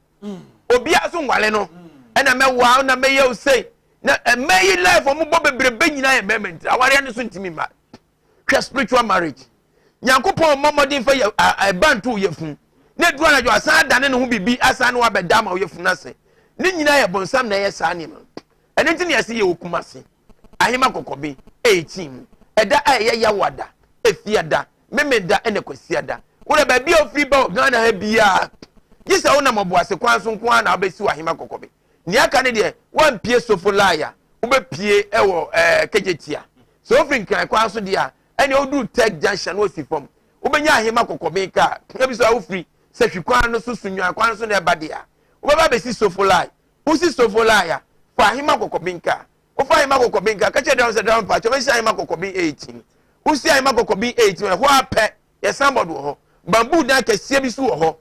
Obiara so nwale no. Ɛna mɛwa na mɛyɛ wo sei. Na ɛmɛ yi life wɔn bɔ bebrebe nyinaa yɛ mɛma nti awareɛ no so ntumi mma. Hwɛ spiritual marriage. Nyankopɔn mmɔ mmɔden fa yɛ ɛba nto yɛ fun. Na eduru anadwo asan adane ne ho biribi asan ne wabɛda ama woyɛ fun ase. Ne nyinaa yɛ bonsam na ɛyɛ saa nneɛma. Ɛno nti na yɛse yɛwɔ Kumasi, Ahema Kɔkɔbe, 18 mu. Ɛda a ɛyɛ Yawada, Efiada, Memeda ɛna Kwasiada. Wodɛ baabi a wofiri ba wɔ Ghana ha biara, gye sɛ wonam Ɔboase kwan so nko ara na wobɛsi wɔ Ahema Kɔkɔbe. Nea aka ne deɛ, woampie Sofo Line a, wobɛpie wɔ ɛɛ Kejetia. Sɛ wofiri Nkran kwan so deɛ a, ɛnea woduru Tech Junction na wosi fam. Wobɛnya Ahema Kɔkɔbe kaa. Ebi so a wofiri Sahwi kwan no so, Sunyani kwan so na ɛba deɛ a, wobɛba abɛsi Sofo Line. Wosi Sofo Line a, fa Ahema Kɔkɔben kaa. Wofa Ahema Kɔkɔben kaa, ka kyerɛ driver sɛ driver mpakyɛ mɛsi Ahema Kɔkɔben 18. Wosi Ahema Kɔkɔben 18, ɛhɔ ara pɛ, yɛ signboard wɔ hɔ. Bamboo dan kɛseɛ bi so wɔ hɔ.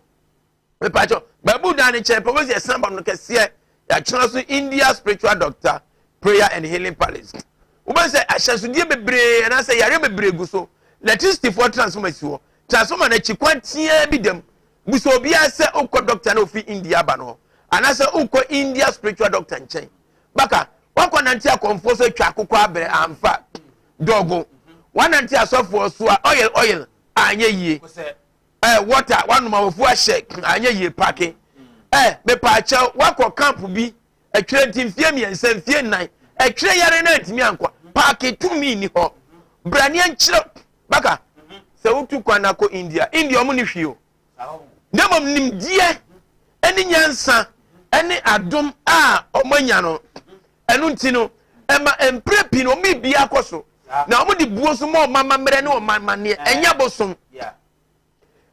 Mepakyɛ, bamboo dan no nkyɛn pɛ, wobɛsi yɛ signboard no kɛseɛ. Yɛatwerɛ so India Spiritual Doctor Prayer and Healing Palace. Wobɛhu sɛ ahyɛnsodeɛ bebree anaasɛ yareɛ bebree gu so. Electricity foɔ transformer si hɔ. Transformer no akyi kwan teaa bi dam. Bisa obiara sɛ wokɔ doctor na ofi India aba no hɔ anaasɛ wokɔ India spiritual doctor nkyɛn. Baka, wakɔ nante akɔmfoɔ so atwa akokɔ abrɛ amfa dɔgo. Wanante asɔfoɔ so a oil oil anyɛ yie. Eh, water wanom awɔfu ahyɛ anyɛ yie pake. Eh, mepaakyɛw wakɔ camp bi ɛtwerɛ nti mfie mmiɛnsa mfie nnan ɛtwerɛ yare no antumi ankɔ paake tumi nni hɔ. Braneɛ nkyerɛ baka sɛ wotu kwan akɔ India India ɔmo ne hwee o. Na mmom nimdeɛ ne nyansa ne adom a ɔmo anya no ɛno nti no ɛma mpere pii no ɔmo biribi akɔ so na ɔmo de buo so ma ɔmo amammerɛ ne ɔmo amanneɛ ɛnyɛ bosom.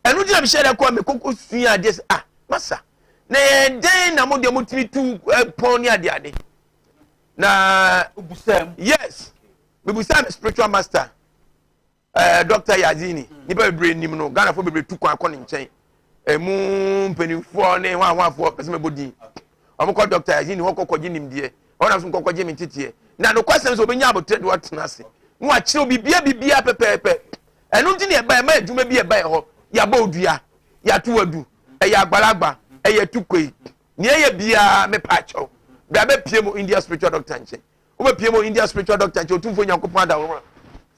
Ɛno nti na mehyɛ dɛ kɔ a mekɔkɔ sua adeɛ sɛ ah masa na yɛn dɛn na mo deɛ motumi tu pɔn ne adeade na yes mebusa me spiritual master Dr. Yazini nipa bebree nim no Ghanafoɔ bebree tu kwan kɔ ne nkyɛn emu mpanimfoɔ ne hwanhwanfoɔ pɛ sɛ mɛbɔ din wɔn kɔ Dr. Yazini hɔ kɔkɔgye nimdeɛ wɔn nam so kɔkɔgye me nteteɛ na nokwasɛm sɛ obɛnya abotire de watena ase na wakyerɛ bibia bibia pɛpɛɛpɛ. Ɛno nti na ɛba ɛma adwuma bi ɛba ɛhɔ yɛabɔ odua yɛato adu ɛyɛ agbalagba ɛyɛ tukoi nea ɛyɛ biara mepa akyɛw bra bɛpie mu India spiritual doctor nkyɛn. Wobɛpie mu India spiritual doctor nkyɛn Otumfoɔ Nyankopɔn adaworo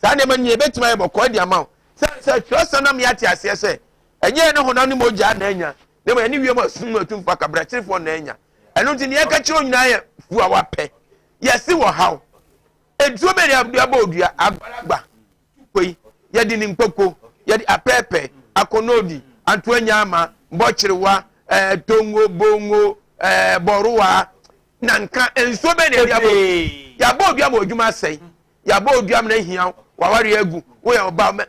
saa nneɛma nyinaa ɛbɛtumi ayɛ bɔkɔɔ de ama wo sɛ sɛ twerɛsɛm na meate aseɛ sɛ ɛnyɛ ɛne honam ne mogya na anya na mmom ɛne wiem asum mu atumfoɔ akabrɛkyerefoɔ na anya. Ɛno nti nea ɛka kyerɛ nyinaa yɛ fu a wapɛ yɛse wɔ haw eduro bɛ ne abɔ odua agbalagba tukoi yɛde ne nkpoko yɛde apɛɛpɛ akɔnɔdi antoanyama bɔkyerewa ɛɛ tongo bongo ɛɛ bɔrowa na nka nsuo bɛ ne yɛde abɔ yɛabɔ odua ma odwuma asɛe yɛabɔ odua ma ahia waware agu woyɛ ɔba mɛ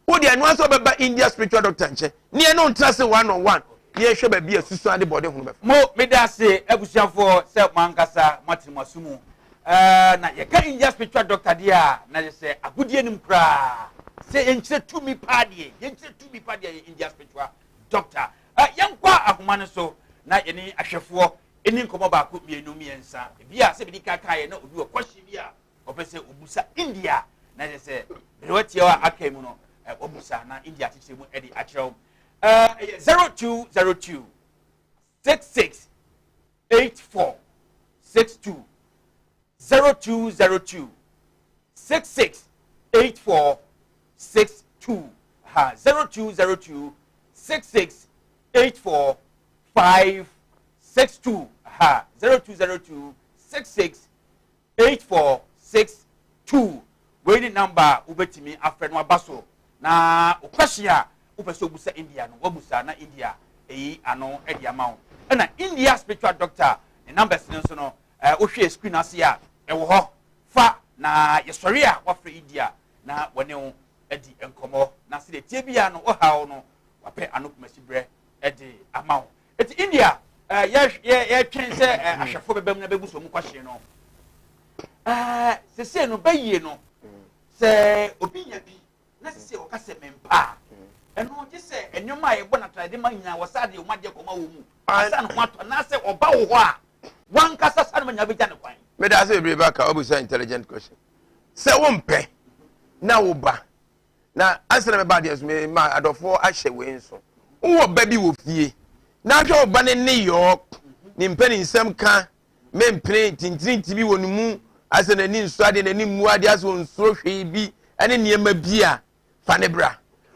wo deɛ ɛno asɛ ɔbɛba India spiritual doctor nkyɛn ne ɛno ntena se one on one ne yɛhwɛ baabi a susu ade bɔde ho bɛfa. Mo meda ase abusuafoɔ sɛ mo ankasa mo atene mo aso mu na yɛka India spiritual doctor deɛ a na yɛ sɛ agodie nim koraa. Sɛ yɛnkyerɛ tumi paa deɛ, yɛnkyerɛ tumi paa deɛ yɛ India spiritual doctor. Yɛnkɔ ahoma no so na yɛne ahwɛfoɔ ɛni nkɔmmɔ baako, mmienu, mmiɛnsa. Ebi a sɛ bidi kaka yɛ na obi wɔ kɔhye bi a ɔpɛ sɛ obusa India na kyerɛ sɛ bere watia a aka mu no, wabusa na India akyekyere mu de akyerɛ wo. Ɛyɛ 0202 66 84 62, 0202 66 84 62 ha, 0202 66 84 5 62 ha, 0202 66 84 62. Wei ne number a wobɛtumi afrɛ no aba so na wo question a wopɛ sɛ wobusa India no, wabusa na India ɛyi ano de ama wo. Ɛna India spiritual doctor ne numbers no nso no, wohwɛ screen ase a ɛwɔ hɔ fa na yɛsɔre a wafrɛ India na wɔne wo adi nkɔmmɔ na sɛdeɛ tie bia no ɔhaw no wapɛ ano kumasi berɛ de ama wo. Eti India, yɛtwɛn sɛ ahwɛfoɔ bɛbɛ mu na bɛbu so ɔmo kɔhye no, sese no bɛyie no sɛ obi nya bi na sese ɔka sɛ mempa a, ɛno gye sɛ nneɛma a yɛbɔ n'atrade ma nyinaa wɔsa de ɔmo adeɛ kɔma wɔ mu asa ne ho atɔ, anaasɛ ɔba wɔ hɔ a wankasa sa no ma nyinaa bɛgya ne kwan. Meda ase bebree ba ka wabusa intelligent question sɛ wompɛ na wo ba na ansa na mɛba adeɛ so ma adɔfoɔ ahyɛ wei nso. Wowɔ ba bi wɔ fie na ahwɛ wo ba ne ne yɔɔ ne mpɛ ne nsɛm ka mempene tintirinti bi wɔ ne mu asɛ n'ani nso adeɛ, n'ani mmu adeɛ, asɛ onsuro hwee bi ɛne nneɛma bi a, fa ne bra.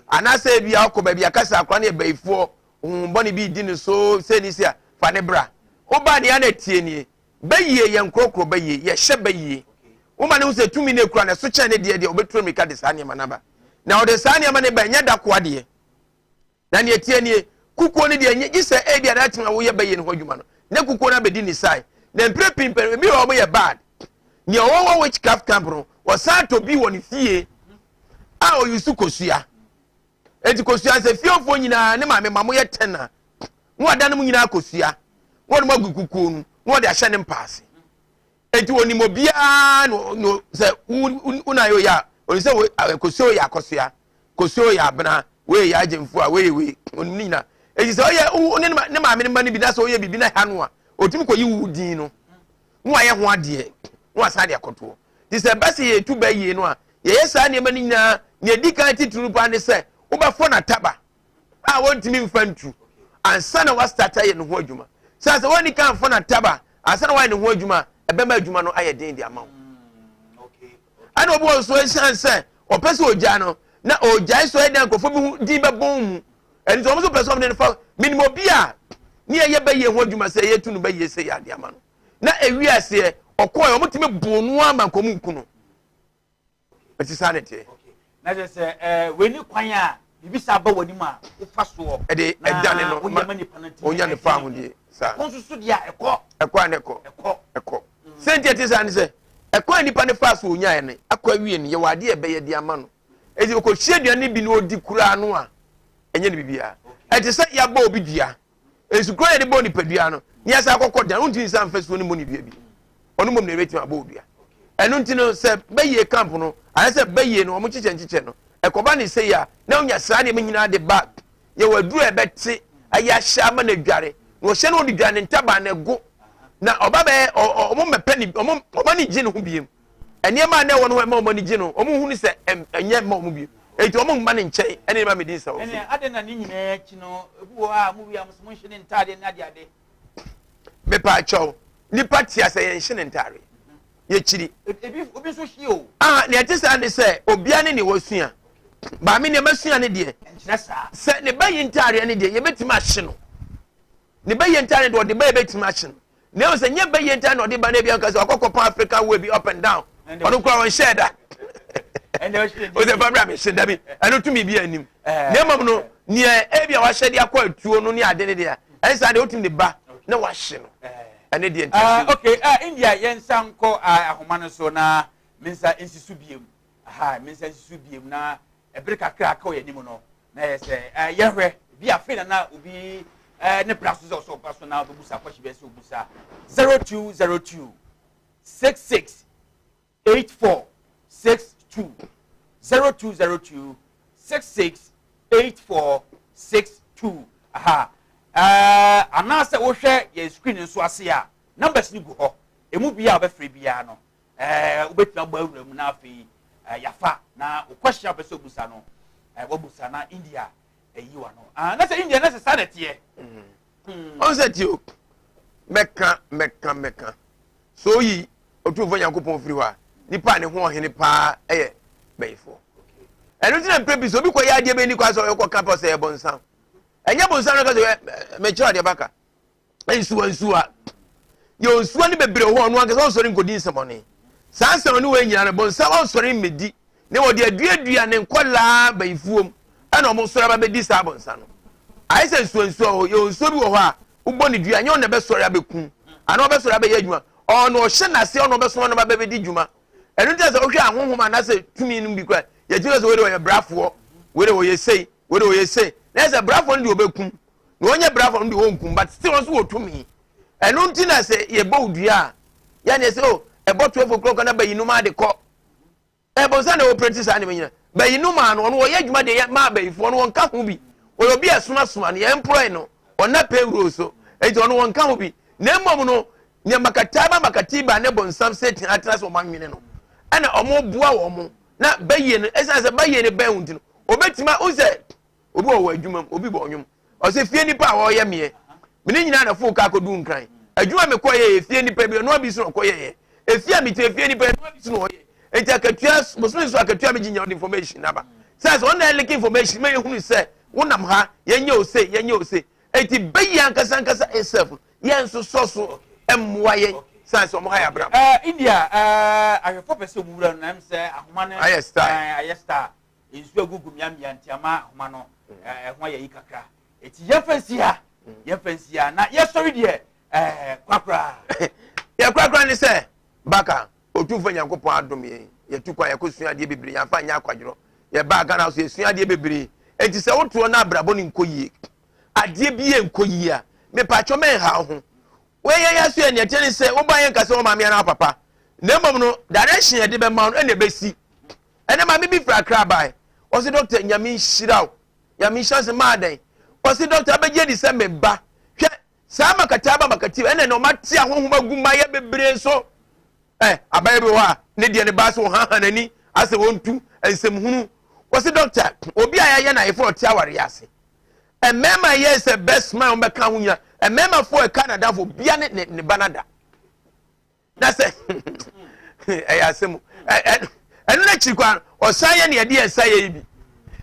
Anaasɛ ebi a ɔkɔ baabi akasa akora ne ɛbɛyifoɔ honhombɔne bi di ne so sɛ ne si a, fa ne bra. Woba deɛ ana tie nie, bɛyie yɛn nkorɔkorɔ, bɛyie yɛhyɛ bɛyie. Woma ne ho sɛ tumi no ekura na ɛso kyɛn ne deɛ ɔbɛturo mirika de saa nneɛma no aba na ɔde saa nneɛma no ba. Ɛnyɛ da koa deɛ na neɛ tie nie, kukuo no deɛ nye gye sɛ ebi a n'atena woyɛ bɛyie no ho adwuma no ne kukuo no abɛdi ne sae na mpire pii mpɛ ebi wɔ wɔn yɛ bad. Nea ɔwɔ wɔ witchcraft camp no, wɔsan atɔ bi wɔ ne fie a ɔyi so kosua. Eti kosua sɛ fiefoɔ nyinaa ne maame ma mo yɛ 10 a, na wɔada no mu nyinaa kosua na wɔde mo agu kukuo no na wɔde ahyɛ ne mpaase. Eti onim obiara no sɛ wo na yɛ oyɛ a, onim sɛ wo kosua yɛ akɔsoa, kosua yɛ abena, wei yɛ agyemfo a, wei yɛ wei, onim ne nyinaa. Eti sɛ ɔyɛ wo ne ne maame ne mma no bi na sɛ ɔyɛ biribi na ha no a, otumi kɔ yi wo din no na wayɛ ho adeɛ na wasan de akɔtoɔ. Te sɛ ɛba sɛ yɛtu bɛ yie no a, yɛyɛ saa nneɛma no nyinaa. Nea ɛdi kan titiri paa ne sɛ wobɛfɔ n'ataba a wɔntumi mfa ntu ansa na wasitata ayɛ ne ho adwuma. Sɛ wɔnni kan fɔ n'ataba ansa na wayɛ ne ho adwuma, ɛbɛma adwuma no ayɛ den de ama wo. Ɛna obi wɔ nso, esiane sɛ ɔpɛ sɛ ogya no na ogyae so ɛdan nkurɔfoɔ bi ho din bɛbɔn mu, ɛno nti wɔn nso pɛ sɛ wɔn de no fa. Minim obi a ne yɛyɛ bɛyɛ ho adwuma sɛ yɛtu no bɛyɛ sɛ yɛ ade ama no na ewi aseɛ ɔkɔɛ, wɔn tumi boo no ama nkɔm nku no. Eti saa ne teɛ. Na kyerɛ sɛ wei ne kwan a biribi saa ba w'anim a wofa soɔ. Ɛde ɛdane no ma nipa no ti onya ne fa ahodie saa. Ɛkɔ nso so deɛ a ɛkɔ. Ɛkɔ a ne kɔ. Ɛkɔ. Ɛkɔ sɛnti ɛte saa ne sɛ ɛkɔ a nipa ne fa so onyaeɛ no akɔ awie no, yɛwɔ adeɛ ɛbɛyɛ de ama no. Eti okɔhyia aduane bi na odi koraa no a, ɛnyɛ ne biribiara. Ɛte sɛ yɛabɔ obi dua, nsukuro yɛde bɔ nipadua no ne yɛsa akɔkɔ dan, wontumi nsa mfa suo no mmɔ ne dua bi, ɔno mmom na ɛbɛtumi abɔ odua. Ɛno nti no, sɛ bɛyie camp no anaasɛ bɛyie no wɔn kyekyɛ nkyekyɛ no ɛkɔba ne sɛ yi a, na wonya saa nneɛma nyinaa de ba. Yɛwɔ aduro a ɛbɛte ayɛ ahyɛ ama no adware na ɔhyɛ no, ɔde dwa ne ntaban na ɛgo na ɔba bɛyɛ ɔmo mmɛpɛ ne ɔmo ani gye ne ho biem. Nneɛma a na ɛwɔ no hɔ ɛma ɔmo ani gye no, ɔmo hu ne sɛ ɛnyɛ mma ɔmo biem, eti ɔmo mma ne nkyɛn ɛne ne ma mi di nsa wɔ so. Ɛnɛ ade na ne nyinaa akyi no, ebi wɔ hɔ a mo wia mo sɛ mo nhye ne ntaadeɛ ne ade ade. Mepa akyɛw, nipa te asɛ yɛn hye ne ntaare yɛkyiri. Ebi obi nso hye o. Ah, nea ɛte saa ne sɛ obia ne nea wasua. Baame nea masua ne deɛ. Nkyerɛ saa. Sɛ ne ba yi ntaareɛ ne deɛ yɛbɛtumi ahye no. Ne ba yi ntaareɛ deɛ ɔde ba yɛbɛtumi ahye no. Na ɛwɔ sɛ nyɛ ba yi ntaareɛ na ɔde ba no ebi anka sɛ ɔkɔkɔ pan African way bi up and down. Ɔno kura ɔnhyɛ da. O sɛ fabra mi hye dabi, ɛno tumi bi anim. Na mmom no nea ebi a wahyɛ de akɔ atuo no ne ade ne deɛ ɛnsa deɛ wotumi de ba na wahye no, ɛne deɛ nti. Okay, India, yɛn nsa nkɔ ahoma no so na me nsa nsi so biem ha, me nsa nsi so biem na ɛbere kakra aka wɔ yɛn anim no na yɛ sɛ yɛhwɛ bi afei na obi ne bra so sɛ ɔsɛ ɔba so na ɔbɛbusa akɔhye bɛyɛ sɛ ɔbusa 0202 66 84 62, 0202. 66 84 62. Aha, ɛɛ anaasɛ wohwɛ yɛn screen nso ase a, numbers no gu hɔ. Emu bia a wobɛfrɛ biara no, wobɛtumi abɔ awura mu na afei yafa na wo question a wopɛ sɛ obusa no, wabusa na India ɛyi wa no. Ah, na sɛ India na sɛ saa na ɛteɛ. Ɔn sɛ tio, mɛka mɛka mɛka so oyi Otumfoɔ Nyankopɔn firi hɔ a, nipa a ne ho ɔhene paa ɛyɛ bɛyifoɔ. Ɛno nti na mpɛ bi sɛ obi kɔyɛ adeɛ bɛni kwan sɛ ɔkɔ ka pɛ sɛ ɛyɛ bonsam. Ɛnyɛ bonsam no ka sɛ mekyerɛ adeɛ baka. Nsuwa nsuwa. Yɛ nsuwa no bebree hɔ, ɔno ankasa ɔnsɔre nkɔdi nsɛmɔne. Saa nsɛmɔne wɔ nyinaa no, bonsam ɔnsɔre mmɛdi. Ne wɔde aduadua ne nkɔlaa bayifuom ɛna ɔmo sɔre aba bɛdi saa bonsam no. Ayɛ sɛ nsuwa nsuwa hɔ, yɛ nsuo bi wɔ hɔ a wobɔ ne dua, nyɛ ɔno na ɛbɛsɔre abɛkum anaa ɔbɛsɔre abɛyɛ adwuma. Ɔno ɔhyɛ n'ase, ɔno ɔbɛsoma no ba bɛbɛdi dwuma. Ɛno nti sɛ wohwɛ ahonhom anaasɛ tumi no bi kora, yɛtumi sɛ wei de ɔyɛ brafoɔ, wei de ɔyɛ sei, wei de ɔyɛ sei. Na ɛsɛ brafoɔ no deɛ ɔbɛkum, na ɔnyɛ brafoɔ no deɛ ɔnkum, but still ɔnso wɔ tumi. Ɛno nti na sɛ yɛbɔ wo dua a, yɛne sɛ o ɛbɔ 12 o'clock na bayi nom ade kɔ. Ɛbɔnsa na ɔpere saa nneɛma nyina. Bayi nom ano, ɔno ɔyɛ adwuma deɛ yɛ maa bayifoɔ no wɔnka ho bi. Ɔyɛ obi a ɛsomasoma no, yɛn employ no, ɔna payroll so. Enti ɔno wɔnka ho bi. Na mmom no, nea Makataba Makatiba ne bonsam Satan atena sɛ wɔn anwene no, ɛna wɔn boa wɔn na bayie no, ɛsiane sɛ bayie no bɛn wɔn ti no, obetumi a sɛ obi wɔ wɔ adwuma mu, obi bɔ ɔnwom, ɔsɛ fie nipa a ɔreyɛ meɛ, mene nyinaa na fo kaa kɔdu Nkran, adwuma me kɔ yɛ fie nipa bi, ɔno abi so na ɔkɔ yɛ efie a mete fie nipa ɛno abi so na ɔyɛ, nti akatua bosome so akatua me gyinya ɔde information naba sɛ sɛ ɔna ɛleke information ma yɛhunu sɛ wonam ha, yɛnyɛ ose yɛnyɛ ose. Eti bɛyi ankasa ankasa itself yɛn nso sɔ so mmoa yɛn san sɛ ɔmo ha yɛ abira. India, ahwɛfo pɛ sɛ ɔmo wura no na sɛ ahoma no ayɛ star, ayɛ star, nsuo agugu mmeammea nti ama ahoma no ɛho ayɛ yi kakra. Eti yɛmfa nsi ha, yɛmfa nsi ha na yɛsɔre deɛ korakora. Yɛ korakora ne sɛ baka Otumfoɔ Nyankopɔn adom yɛn, yɛtu kwan yɛkɔ sua adeɛ bebree, yɛamfa nyɛ akwadworɔ. Yɛbaa Ghana so yɛsua adeɛ bebree. Enti sɛ wotoɔ na abrabɔ no nkɔ yie, adeɛ bi yɛ nkɔ yie a, mepatwɔ mɛnha wo ho. Wei yɛn yɛ so yɛ neɛ ɛteɛ ne sɛ woba yɛn nka sɛ wo maame anaa papa. Na mmom no, direction yɛde bɛma no ɛna ɛbɛsi. Ɛnɛ maame bi firi Accra bae. Ɔse doctor, Nyame nhyira wo. Nyame nhyira sɛ maa dɛn? Ɔse doctor, abɛgye adi sɛ me ba. Hwɛ saa makataaba makatiba ɛna na ɔma te ahohom agu mmayɛ bebree so. Abayɛ bi wɔ hɔ a ne deɛ ne ba sɛ ɔhaha n'ani asɛ wɔntu nsɛmhunu. Wɔsi doctor, obi a yɛayɛ no ayefo ɔte awareɛ ase, mmarima yɛ sɛ best man wɔbɛka ho nyina, mmarima fo ɛka n'adamfo bia ne ne ba nada na sɛ ɛyɛ asɛm. Ɛno n'akyiri kwan ɔsan yɛ ne yɛde yɛn nsa yɛ yi bi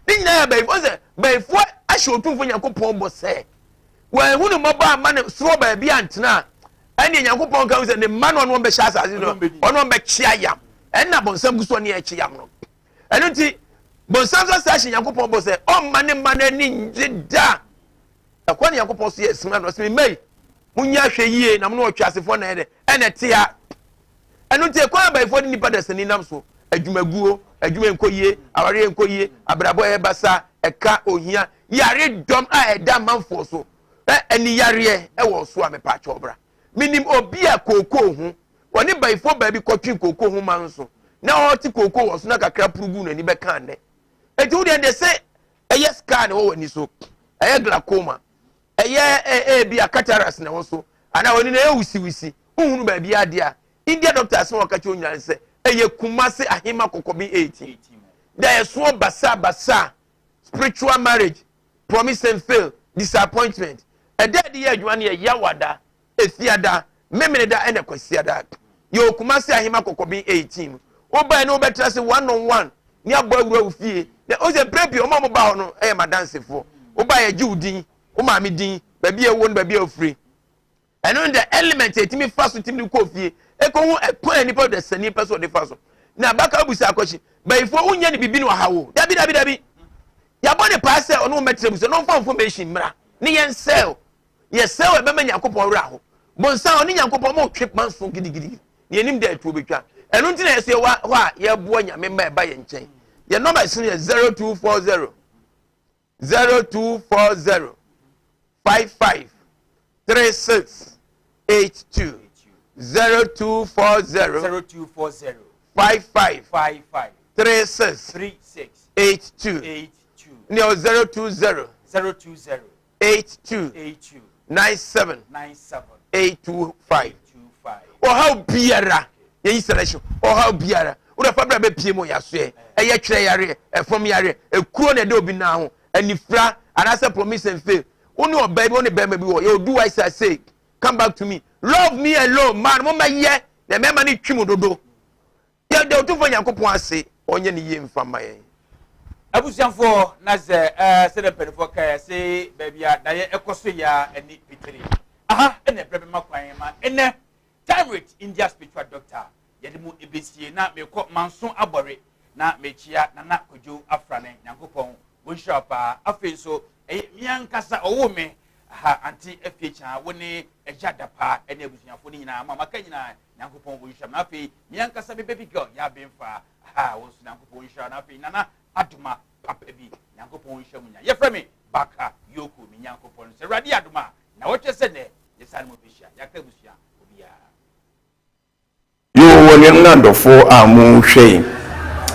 ne nyinaa yɛ bɛyifoɔ sɛ bɛyifoɔ ahyɛ Otumfoɔ Nyankopɔn bɔ sɛ wɔn ehu ne mmɔbɔ ama ne soro baabi antena a, ɛne Nyankopɔn ka sɛ ne mma no ɔno wɔn bɛhyɛ asase no, ɔno wɔn bɛkye ayam. Ɛnna bɔnsam gu so ɔne ɛkye yam no. Ɛno nti bɔnsam sɛ sɛ ahyɛ Nyankopɔn bɔ sɛ ɔmma ne mma no ani ngye da. Ɛkɔ ne Nyankopɔn so yɛ sima no ɔsɛ mma yi munya ahwɛ yie na mo ne ɔtwe asefoɔ na ɛdɛ ɛna ɛte ha. Ɛno nti ɛkwan abayifoɔ de nipa dasani nam so, adwumaguo, adwuma nkɔ yie, awareɛ nkɔ yie, abrabɔ ɛyɛ basa, ɛka, ohia, yare dɔm a ɛda amanfoɔ so, ɛ ɛni yareɛ ɛwɔ so a, mepa atwɛ ɔbra. Menim obi a kookoo ho wɔne bayifoɔ baabi kɔtwe kookoo ho ma nso na ɔte kookoo wɔ so na kakra puru gu n'ani bɛka nnɛ. Eti wo deɛ deɛ sɛ ɛyɛ scar na ɛwɔ w'ani so, ɛyɛ glaucoma, ɛyɛ ɛɛ bi a cataracts na ɛwɔ so, anaa w'ani na ɛyɛ wisiwisi, wohunu baabi adeɛ a, India doctor asɛm a wɔka kyerɛ nyinaa sɛ ɛyɛ Kumase Ahema Kɔkɔbi 18 da ɛsoɔ basa basa, spiritual marriage, promise and fail, disappointment. Ɛda ɛde yɛ adwuma no yɛ Yawada, Efiada, Memeneda ɛna Kwasiada. Yɛ Kumase Ahema Kɔkɔbi 18. Wobae ne wobɛtena se one on one ne abɔ awura wo fie na o sɛ mprɛ pii ɔmo a ɔmo ba hɔ no ɛyɛ madansefoɔ. Woba yɛgye wo din, wo maame din, baabi a ɛwɔ no, baabi a ofiri. Ɛno ne the element a ɛtumi fa so tumi de kɔ fie ɛkɔhu ɛkwan a nipa dasani pɛ so ɔde fa so. Na baka abusa akɔhye bayifoɔ, wonyɛ ne bibi no ɔha wo? Dabi dabi dabi, yɛabɔ ne paa sɛ ɔno wɔmɛtena bu sɛ na ɔmfa information mmra ne yɛn sɛl yɛ sɛl ɛbɛma Nyankopɔn werɛ aho. Bonsan ɔne Nyankopɔn ma ɔtwe manso gidigidi ne yɛnim dɛ atuo bɛtwa. Ɛno nti na yɛsɛ yɛwɔ hɔ a yɛboa Nyame ma ɛba yɛn nkyɛn. Yɛn nɔmba ɛso yɛ 0240 0240 55 36 82, 0240 0240 55 55 36 36 82. 82. Ne ɔ 020 020 82 82 97 97 825. 25. Ɔhaw biara, yɛyi selection. Ɔhaw biara wode fa bra bɛpie mu yɛasoɛ, ɛyɛ twerɛ yareɛ, ɛfam yareɛ, ekuro na ɛde obi nan ho, anifira anaasɛ promise and fail, wo ne ɔbaa bi, wo ne bɛrima bi wɔ yɛ odu wa isa say come back to me, love me alone. Man mo ma yɛ na mɛma ne twi mu dodo. Yɛ de Otumfoɔ Nyankopɔn ase, ɔnyɛ ne yie mfa ma yɛn. Abusuafoɔ, na sɛ sɛdeɛ mpanimfoɔ kae sɛ baabi a daeɛ ɛkɔ so yɛ a ɛne pitiri aha ɛna ɛbrɛ bɛma kwan ma ɛnɛ Time with India Spiritual Doctor yɛde mu ebesie. Na mekɔ Manso Abɔre na mekyia Nana Kodwo Afrane, Nyankopɔn wɔnhyira wo paa. Afei nso ɛyɛ mmea nkasa ɔwɔ me aha ante afie kyaa wo ne Agya Dapa ɛne abusuafoɔ no nyinaa ma maka nyinaa, Nyankopɔn wɔnhyira. Na afei mmea nkasa me baby girl yɛ abɛnfa aha, wɔn nso Nyankopɔn wɔnhyira. Na afei Nana Adoma papa bi, Nyankopɔn nhyɛ mu nya. Yɛfrɛ me Baka Yoko. Me Nyankopɔn sɛ Awurade adoma na wɔkyɛ sɛ nɛ yɛsane mu bɛhyia yɛaka abusua obiara. Yo, wɔ nuanom no adɔfoɔ a mohwɛ yi,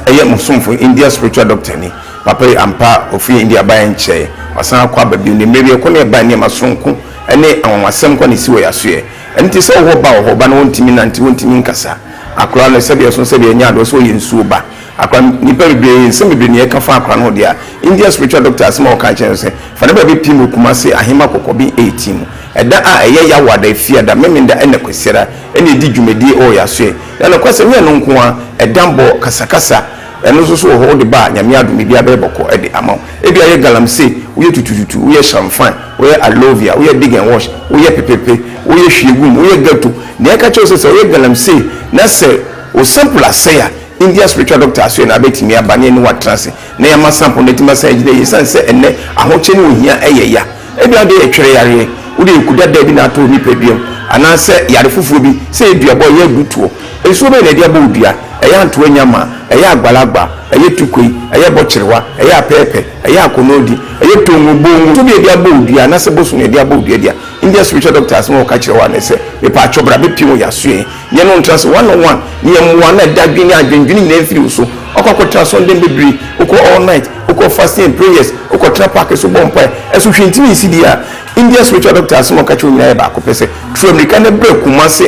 ɛyɛ mo somfo India Spiritual Doctor ni. Papa yi ampa ofiri India baeɛ nkyɛe, wasan akɔ aba bio. Ne mmerɛ bi ɛkɔ ne ɛbae, nneɛma soronko ne anwanwasɛm kɔ ne si wɔ yɛasoɛ. Ɛno nti sɛ wowɔ ba wɔ hɔ, ba no wɔntumi nante, wɔntumi nkasa, akora no sɛdeɛ ɛso sɛdeɛ ɛnyɛ adeɛ sɛ ɔyɛ nsuo ba akora. Nipa bebree, nsɛm bebree ne yɛka fa akora no ho deɛ a, India Spiritual Doctor asɛm a wɔka kyerɛ no sɛ fa ne ba bɛpie mu Kumase Ahema Kɔkɔben 18 mu ɛda a ɛyɛ Yawoada, Efiada, Memenda ɛna Kwasiada ɛna ɛdi dwumadie ɛwɔ yɛasoɛ. Na nokwasɛm nyɛ no nko a, ɛdambɔ kasakasa ɛno nso so wɔ hɔ. Wode ba a, Nyame adom, biribiara bɛyɛ bɔkɔ ɛde ama wo. Ebi ayɛ galamsey, woyɛ tutututu, woyɛ shamfan, woyɛ alovia, woyɛ dig and wash, woyɛ pepepe, woyɛ hwiegum, woyɛ ghetto. Nea ɛka kyerɛ wo sɛ woyɛ galamsey na sɛ wo sample asɛe a, India Spiritual Doctor asoɛ na abɛtumi aba ne ɛne watena ase na yɛama sample no atumi asan agyina yie. Ɛsiane sɛ ɛnnɛ ahokyɛ ne ohia ɛyɛ ya, ebi wode yɛ twere yareɛ, wode yɛ kuda bi na atɔ wo nipaduam, anaasɛ yare foforɔ bi sɛ yɛ duabɔ, ɛyɛ agutoɔ, nsuo bɛyɛ na ɛde abɔ wo dua, ɛyɛ antoa nyama, ɛyɛ agbalagba, ɛyɛ tukoi, ɛyɛ bɔkyerewa, ɛyɛ apɛɛpɛ, ɛyɛ akɔnɔdi, ɛyɛ tongo bongo so bi ɛde abɔ wo dua, anaasɛ bosom na ɛde abɔ wo dua deɛ, India Spiritual Doctor asɛm a wɔka kyerɛ wo a ne sɛ mepɛ atwɔbra bɛpie wɔ yɛasoɛ yɛn no ntra sɛ one on one ne yɛn mmoa na ɛda adwene ne adwendwene nyinaa mfiri wo so. Ɔkɔ akɔtena sɔndɛn bebree, wokɔ all night, wokɔ fasting and prayers, wokɔtena park so bɔ mpae, ɛso hwɛ ntimi nsi deɛ a, India Spiritual Doctor asɛm a ɔka kyerɛ wo nyinaa yɛ baako pɛ sɛ turu amirika ne brɛ Kumase.